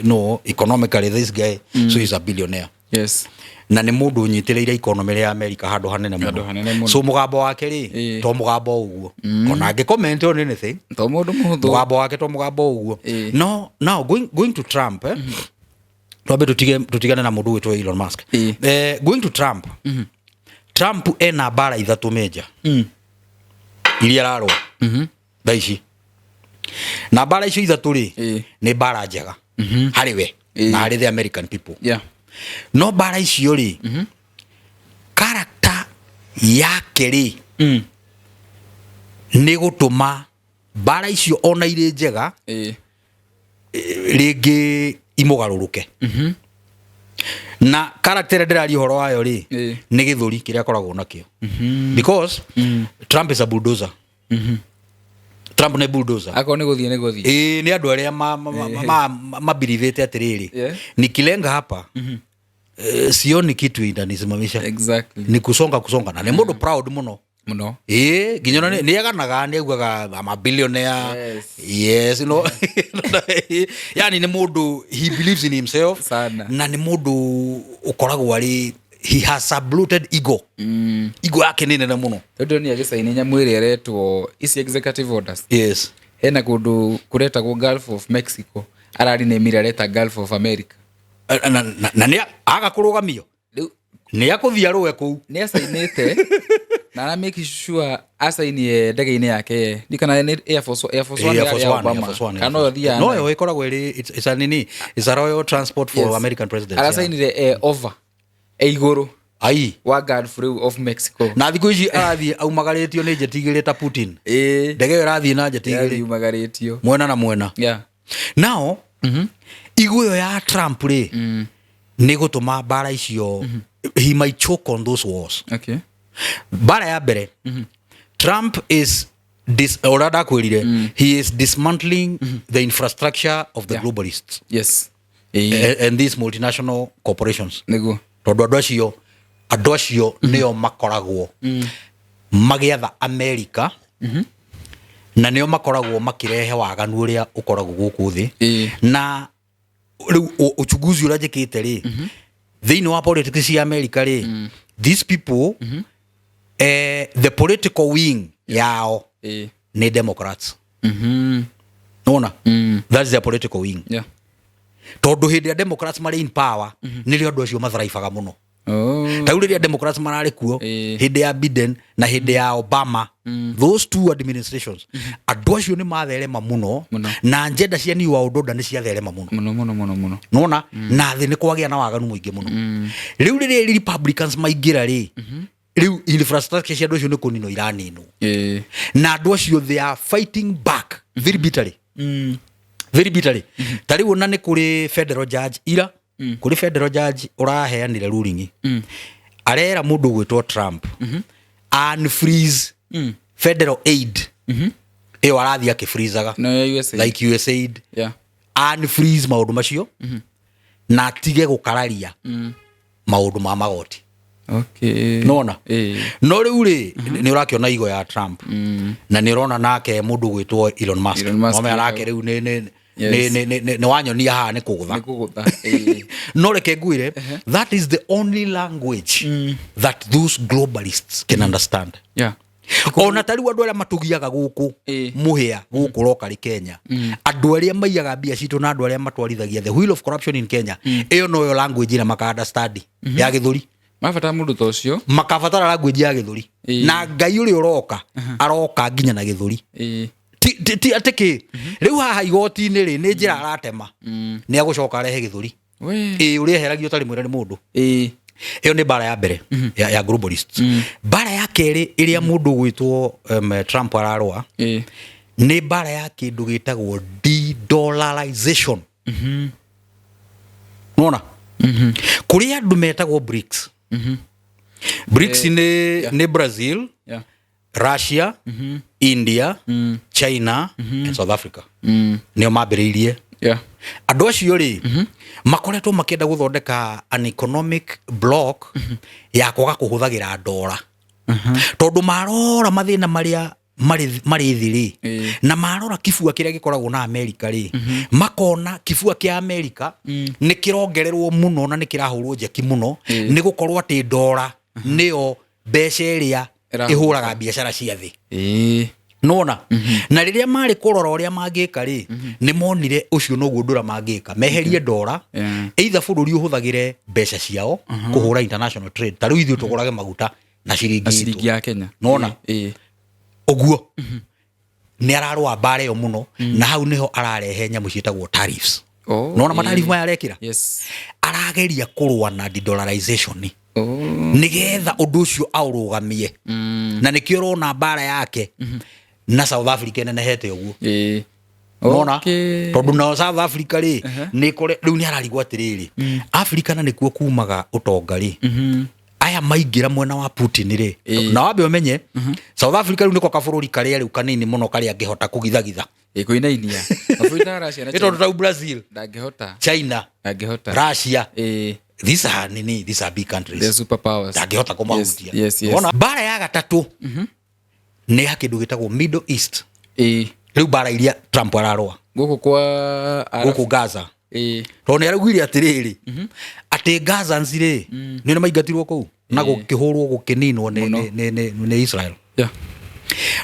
no, economically this guy, so he's a billionaire. Na nĩ mũndũ ũnyitĩrĩire economy ya America handũ hanene Handũ hanene mũno. Mũno. So mũgambo wake rĩ, to mũgambo ũguo ona angĩ comment on anything, To mũndũ mũhũthũ. Mũgambo wake to mũgambo ũguo. No, now going to Trump, eh? Twambe tutigane na mũndũ wĩtwo Elon Musk. Going to Trump. Trump ena mbara ithatũ major iria ararũa thaa ici, na mbara icio ithatũ rĩ, nĩ mbara njega harĩ we na harĩ the American people. No mbara icio rĩ, character yake rĩ, nĩ gũtũma mbara icio ona irĩ njega rĩngĩ imũgarũrũke. Na character ĩrĩa ndĩraria ũhoro wayo rĩ, nĩ gĩthũri kĩrĩa akoragwo nakĩo, because Trump is a bulldozer. Trump nĩ bulldozer. Akorwo nĩ gũthiĩ, nĩ gũthiĩ. Ĩĩ, nĩ andũ arĩa mabirivĩte atĩrĩrĩ, nikilenga hapa, sioni kitu inanisimamisha. Ni kusonga kusonga, na nĩ mũndũ proud mũno. Mũno. Ĩĩ, nginya ona nĩ eganaga, nĩ augaga, "I'm a billionaire." Yes, no, yani nĩ mũndũ, he believes in himself. Sana. Na nĩ mũndũ ũkoragwo arĩ, he has a bloated ego. Ego yake nĩ nene mũno. Tondũ nĩ agĩcaini nyamũ ĩrĩa ĩretwo ici executive orders. Hena kũndũ kũretagwo Gulf of Mexico, ararinĩmire areta Gulf of America. Na nĩ aga kũrũgamio. Rĩu nĩ akũthiĩ arũe kũu. Nĩ acainĩte na ara make sure acainie ndege-inĩ yake, ndikana nĩ Air Force One Air yarĩ Force ya One, Obama. Air Force One, Kana Air no Force. ĩthiaga No nayo. yo ĩkoragwo ĩrĩ it's a nini, it's a royal transport for American presidents, yeah. Aracainire over e igũrũ Ai. wa Gulf rĩu of Mexico. Na thikũ ici arathiĩ aumagarĩtio nĩ njeti igĩrĩ ta Putin. Ndege ĩyo ĩrathiĩ na njeti igĩrĩ. Yumagarĩtio. Mwena na mwena. Nao igu ĩyo ya Trump rĩ, nĩ gũtũma mbara icio, he might choke on those wars. Mbara ya mbere, Trump is dis, ũrĩa ndakwĩrire, he is dismantling the infrastructure of the globalists and these multinational corporations, tondũ andũ acio nĩo makoragwo magĩatha America, na nĩo makoragwo makĩrehe waganu ũrĩa ũkoragwo gũkũ thĩ. Na rĩu uchunguzi ũrĩa njĩkĩte rĩ, thĩinĩ wa politics cia America rĩ, these people, the political wing yao nĩ Democrats. Nona that's their political wing, tondũ hĩndĩ ĩrĩa Democrats marĩ in power, nĩrĩo andũ acio mathraibaga mũno. Ta rĩu rĩrĩa Democrats mararĩ kuo, hĩndĩ ya Biden na hĩndĩ ya Obama, those two administrations, andũ acio nĩ matherema mũno. Mũno. Na agenda cia New World Order nĩ ciatherema mũno. Mũno mũno mũno mũno. Nona na thĩ nĩ kwagĩa na waganu mũingĩ mũno. Rĩu rĩrĩa Republicans maingĩra rĩ, rĩu infrastructure cia andũ acio nĩ kũninwo iraninwo. Na andũ acio, they are fighting back very bitterly, very bitterly. Ta rĩu ona nĩ kũrĩ federal judge ira, kũrĩ federal judge ũraheanire ruling, arera mũndũ ũgwĩtwo Trump unfreeze federal aid ĩyo arathiĩ akĩfreezaga. No ya USA. Like USAID. Unfreeze maũndũ macio na atige gũkararia maũndũ ma magoti. Nona no rĩu rĩ, nĩ ũrakĩona igo ya Trump, na nĩ ũrona nake mũndũ gwĩtwo Elon Musk. Elon Musk. Wamenya nake rĩu nĩ wanyonia haha nĩ kũgũtha. Nĩ kũgũtha. No reke ngwĩre, that is the only language that those globalists can understand. Ona ta rĩu andũ arĩa matũgiaga gũkũ, mũhĩa gũkũ rokari Kenya, andũ arĩa maiyaga mbia citũ na andũ arĩa matwarithagia the wheel of corruption in Kenya, ĩyo noyo language ĩrĩa maka understand ya gĩthũri. Mabatara mũndũ ta ũcio. Makabatara language ya gĩthũri. Na Ngai ũrĩa ũroka aroka nginya na gĩthũri. Ti atĩ kĩ rĩu haha igoti-inĩ rĩ, nĩ njĩra aratema, nĩ agũcoka arehe gĩthũri. We. Ĩ, ũrĩa eheragio ũtarĩ mwĩra nĩ mũndũ. Ĩyo nĩ mbara ya mbere ya globalists. Mbara ya kerĩ ĩrĩa mũndũ ũgwĩtwo Trump ararũa nĩ mbara ya kĩndũ gĩtagwo de-dollarization. Nona kũrĩ andũ metagwo BRICS. BRICS nĩ Brazil, Russia, India, China and South Africa. Nĩo mambĩrĩirie. Andũ acio rĩ, makoretwo makĩenda gũthondeka an economic block ya kwaga kũhũthagĩra ndora, tondũ marora mathĩna marĩa marĩ thĩ rĩ, na marora kibua kĩrĩa gĩkoragwo na Amerika rĩ, makona kibua kĩa Amerika nĩ kĩrongererwo mũno na nĩ kĩrahũrwo njeki mũno, nĩ gũkorwo atĩ ndora nĩyo mbeca ĩrĩa Ĩrahũthĩka. ĩhũraga biacara cia thĩ. Nona na rĩrĩa marĩ kũrora ũrĩa mangĩka rĩ, nĩ monire ũcio noguo ũndũ ũrĩa mangĩka, meherie ndora, either bũrũri ũhũthagĩre mbeca ciao kũhũra international trade, ta rĩu ithuĩ tũgũrage maguta na ciringi na itũ. Ciringi ya Kenya. Nona. Ĩĩ. Ũguo nĩ ararũa mbara ĩyo mũno, na hau nĩho ararehe nyamũ ciĩtagwo tariffs. Oh, Nona matarifu maya arekĩra, arageria kũrũa na de-dollarization nĩgetha ũndũ ũcio aũrũgamie, na nĩkĩo ũrona mbara yake na South Africa ĩnenehete ũguo. Nona, tondũ nao South Africa rĩ, nĩ kũre rĩu nĩ ararigwo atĩrĩrĩ, Africa na nĩkuo kumaga ũtonga rĩ, aya maingĩra mwena wa Putin rĩ. Na wambe ũmenye South Africa rĩu nĩko kabũrũri karĩa rĩu kanini mũno karĩa angĩhota kũgithagitha. Ĩĩ, kũinainia mabũrũri ta Russia na Nĩ tondũ China tau Brazil, ndangĩhota. China, Ndangĩhota. Russia, these are nini, these are big countries. They're superpowers. Ndangĩhota kũmahutia. Yes. Ona mbara ya gatatũ nĩ ya kĩndũ gĩtagwo Middle East. Rĩu mbara iria Trump ararũa Gũkũ kwa Arab. Gũkũ Gaza, tondũ nĩ araugire atĩrĩrĩ, atĩ Gazans rĩ, nĩ nĩ maingatirwo kũu na gũkĩhũrwo, gũkĩninwo nĩ Mũno. nĩ Israel.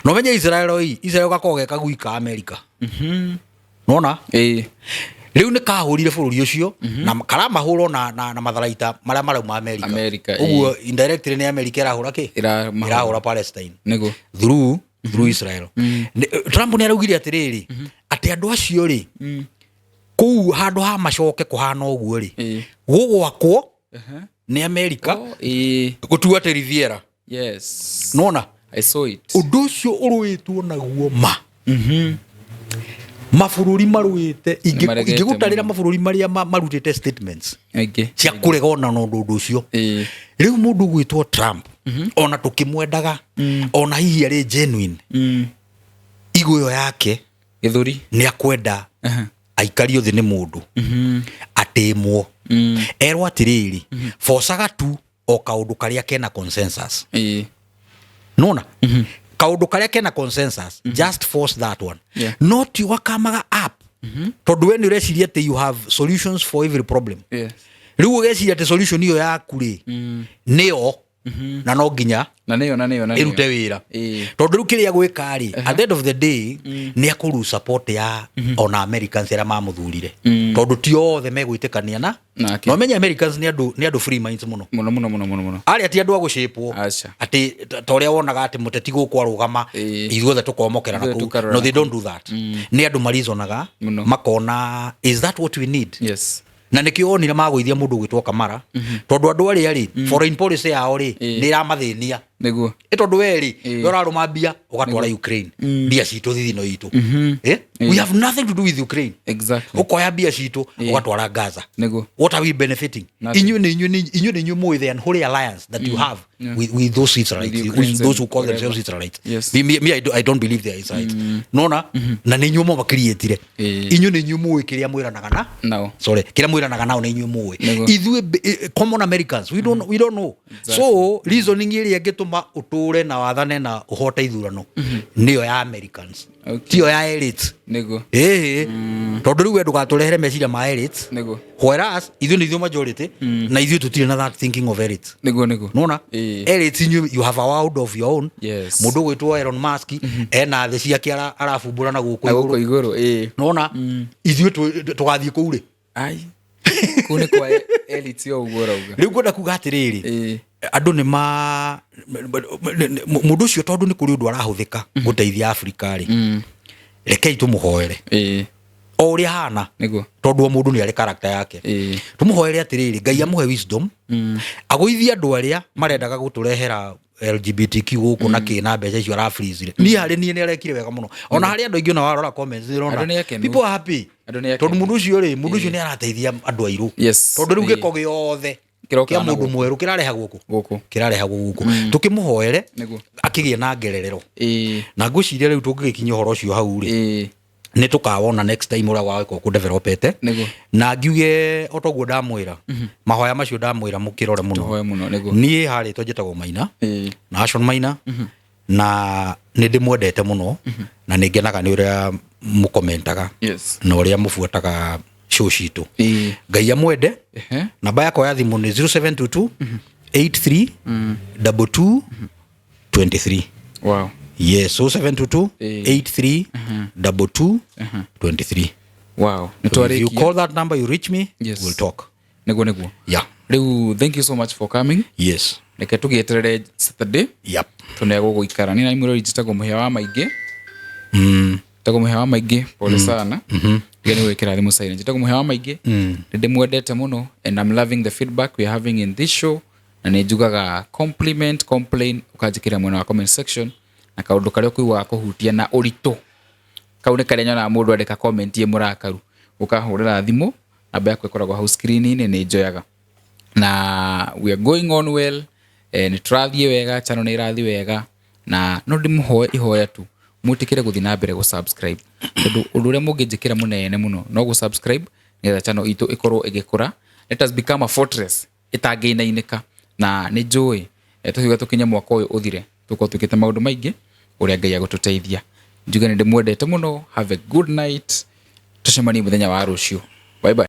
Na ũmenye Israel ĩ, Israel gakoragwo ge kagui ka America. Nona rĩu nĩ kahũrire bũrũri ũcio na karamahũrwo na matharaita marĩa marauma America. America, ĩĩ. Ũguo indirectly nĩ America ĩrahũra kĩ? Ĩramahũra. Ĩrahũra Palestine through Israel. Trump nĩ araugire atĩrĩrĩ, atĩ andũ acio rĩ, kũu handũ ha macoke kũhana ũguo rĩ, gũgwakwo nĩ America, gũtua atĩ Riviera. Nona I saw it. Ũndũ ũcio ũrũĩtwo naguo ma mabũrũri marũĩte. Nĩmaregete Ingĩgũtarĩra mũno. mabũrũri marĩa marutĩte statements Aingĩ. cia kũrega ona na ũndũ ũcio. Rĩu mũndũ gwĩtwo Trump, ona tũkĩmwendaga, ona hihi arĩ genuine, igũyo yake Gĩthũri. Nĩ akwenda aikario thĩ nĩ mũndũ atĩmwo, erwo atĩrĩrĩ, bocaga tu o kaũndũ karĩa kena consensus. Nona kaũndũ karĩa kena consensus, just force that one. No ti ũgakamaga up, tondũ we nĩ ũreciria atĩ you have solutions for every problem. Rĩu ũgeciria atĩ solution ĩyo yaku rĩ, nĩyo na no nginya Na nĩyo na nĩyo na nĩyo. ĩrute wĩra. Tondũ rĩu kĩrĩa gwĩka rĩ, at the end of the day nĩ akũru support ya ona Americans arĩa mamũthurire, tondũ ti othe megwĩtĩkania na Nake. Na ũmenye Americans nĩ andũ free minds mũno. Mũno mũno mũno mũno mũno. Arĩa ti andũ a gũcĩpwo Aca. atĩ ta ũrĩa wonaga atĩ mũteti gũkũ arũgama, ithuothe tũkomokera na Ithuothe kũu. tũkarora No, na they don't do that. Nĩ andũ marizonaga, Mũno. makona, is that what we need? Na nĩkĩo wonire magũithia mũndũ gwĩtwo Kamara, tondũ andũ arĩa rĩ, foreign policy yao rĩ, nĩ ĩramathĩnia. Ĩ tondũ we rĩ, we ũrarũma mbia ũgatwara Ukraine, mbia citũ, thithino itũ. Eh? We have nothing to do with Ukraine. Ũkoya mbia citũ ũgatwara Gaza. What are we benefiting? Nothing. Inyuĩ nĩ inyuĩ mũĩ the unholy alliance that you have with those Israelites, With Ukrainians those who call and themselves Israelites. Me, I don't believe they are Israelites. Nona na nĩ inyuĩ mũmakiriĩtire. Inyuĩ nĩ inyuĩ mũĩ kĩrĩa mwĩranaga na Nao. Sorry, kĩrĩa mwĩranaga nao nĩ inyuĩ mũĩ. Ithuĩ common Americans, we don't know. So reasoning ĩrĩa ĩngĩtũma ũtũre na wathane na ũhote ithurano nĩyo ya Americans, tiyo ya elites. Ĩĩ, tondũ rĩu we ndũgatũrehere meciria ma elites, whereas ithuĩ nĩ ithuĩ majority, na ithuĩ tũtirĩ na that thinking of elites. Nona elites, inyuĩ you have a world of your own. Mũndũ ũgwĩtwo Elon Musk ena thĩ ciake arabumbũra na gũkũ Na gũkũ igũrũ. igũrũ. Ĩĩ. Nona ithuĩ tũgathiĩ kũu rĩ? Ai. Kũu nĩ kwa elite o ũguo ũrauga. Rĩu ngwenda kuga atĩrĩrĩ, andũ nĩ ma mũndũ ũcio, tondũ nĩ kũrĩ ũndũ arahũthĩka gũteithia Afrika rĩ, rekei tũmũhoere o ũrĩa hana, tondũ o mũndũ nĩ arĩ character yake. Tũmũhoere atĩrĩrĩ, Ngai amũhe wisdom, agũithie andũ arĩa marendaga gũtũrehera LGBTQ gũkũ na kĩ na mbeca icio arafreezire. Niĩ harĩ niĩ nĩ arekire wega mũno. Ona harĩ andũ aingĩ, ona warora comments nĩ Andũ ũrona nĩ akenu. people are happy, Andũ nĩ akenu. tondũ mũndũ ũcio rĩ, mũndũ ũcio nĩ arateithia andũ airũ, tondũ rĩu gĩko gĩothe Kĩroka kĩa na mũndũ gũkũ. mwerũ kĩrarehagwo kũ? Gũkũ. Kĩrarehagwo gũkũ. Tũkĩmũhoere akĩgĩe na ngererero. Na ngwĩciria rĩu tũngĩgĩkinya ũhoro ũcio hau rĩ, nĩ tũkawona next time ũrĩa wagĩkorwo kũdevelopete. Na ngiuge o toguo ndamwĩra, mahoya macio ndamwĩra mũkĩrore mũno. Tũhoe mũno, nĩguo. Niĩ harĩtwo njĩtagwo Maina, na Ashon Maina, na nĩ ndĩmwendete mũno, na nĩ ngenaga nĩ ũrĩa mũkomentaga na ũrĩa mũbuataga show citũ. Ngai amwende. Namba yakwa ya thimũ nĩ 0722 83 22 23. Wow. Yes, 0722 83 22 23. Wow, nĩ So if you twarĩkia. call that number, you reach me. We'll talk. Nĩguo. Yeah. Rĩu thank you so much for coming. Reke tũgĩeterere Saturday. Tondũ egũgũikara nĩ na imwe njĩtagwo Mũhĩa wa Maingĩ. Njĩtagwo Mũhĩa wa Maingĩ, pole sana. Tiga nĩ gwĩkĩra thimũ silent. Njĩtagwo Mũhĩa wa Maingĩ. Nĩ ndĩmwendete mũno and I'm loving the feedback we are having in this show, na nĩ njugaga compliment, complain, ũkanjĩkĩra mwena wa comment section na kaũndũ karĩa ũkũiguaga kũhutia na ũritũ. Kau nĩ karĩa nyonaga mũndũ andĩka comment ĩ mũrakaru, ũkahũrĩra thimũ, namba yakwa ĩkoragwo hau screen-inĩ, nĩ njoyaga. Na we are going on well, nĩ tũrathiĩ wega, channel nĩ ĩrathiĩ wega, na no ndĩmũhoe ihoya tu, mwĩtĩkĩre gũthiĩ na mbere gũ-subscribe, tondũ ũndũ ũrĩa mũngĩnjĩkĩra mũnene mũno no gũ-subscribe, nĩgetha channel itũ ĩkorwo ĩgĩkũra. Let us become a fortress ĩtangĩinainĩka. Na nĩ njũĩ tũkiuga tũkinye mwaka ũyũ ũthire, tũkorwo twĩkĩte maũndũ maingĩ ũrĩa Ngai agũtũteithia. Njuge nĩ ndĩmwendete mũno. Have a good night, tũcemanie mũthenya wa rũciũ. Bye bye.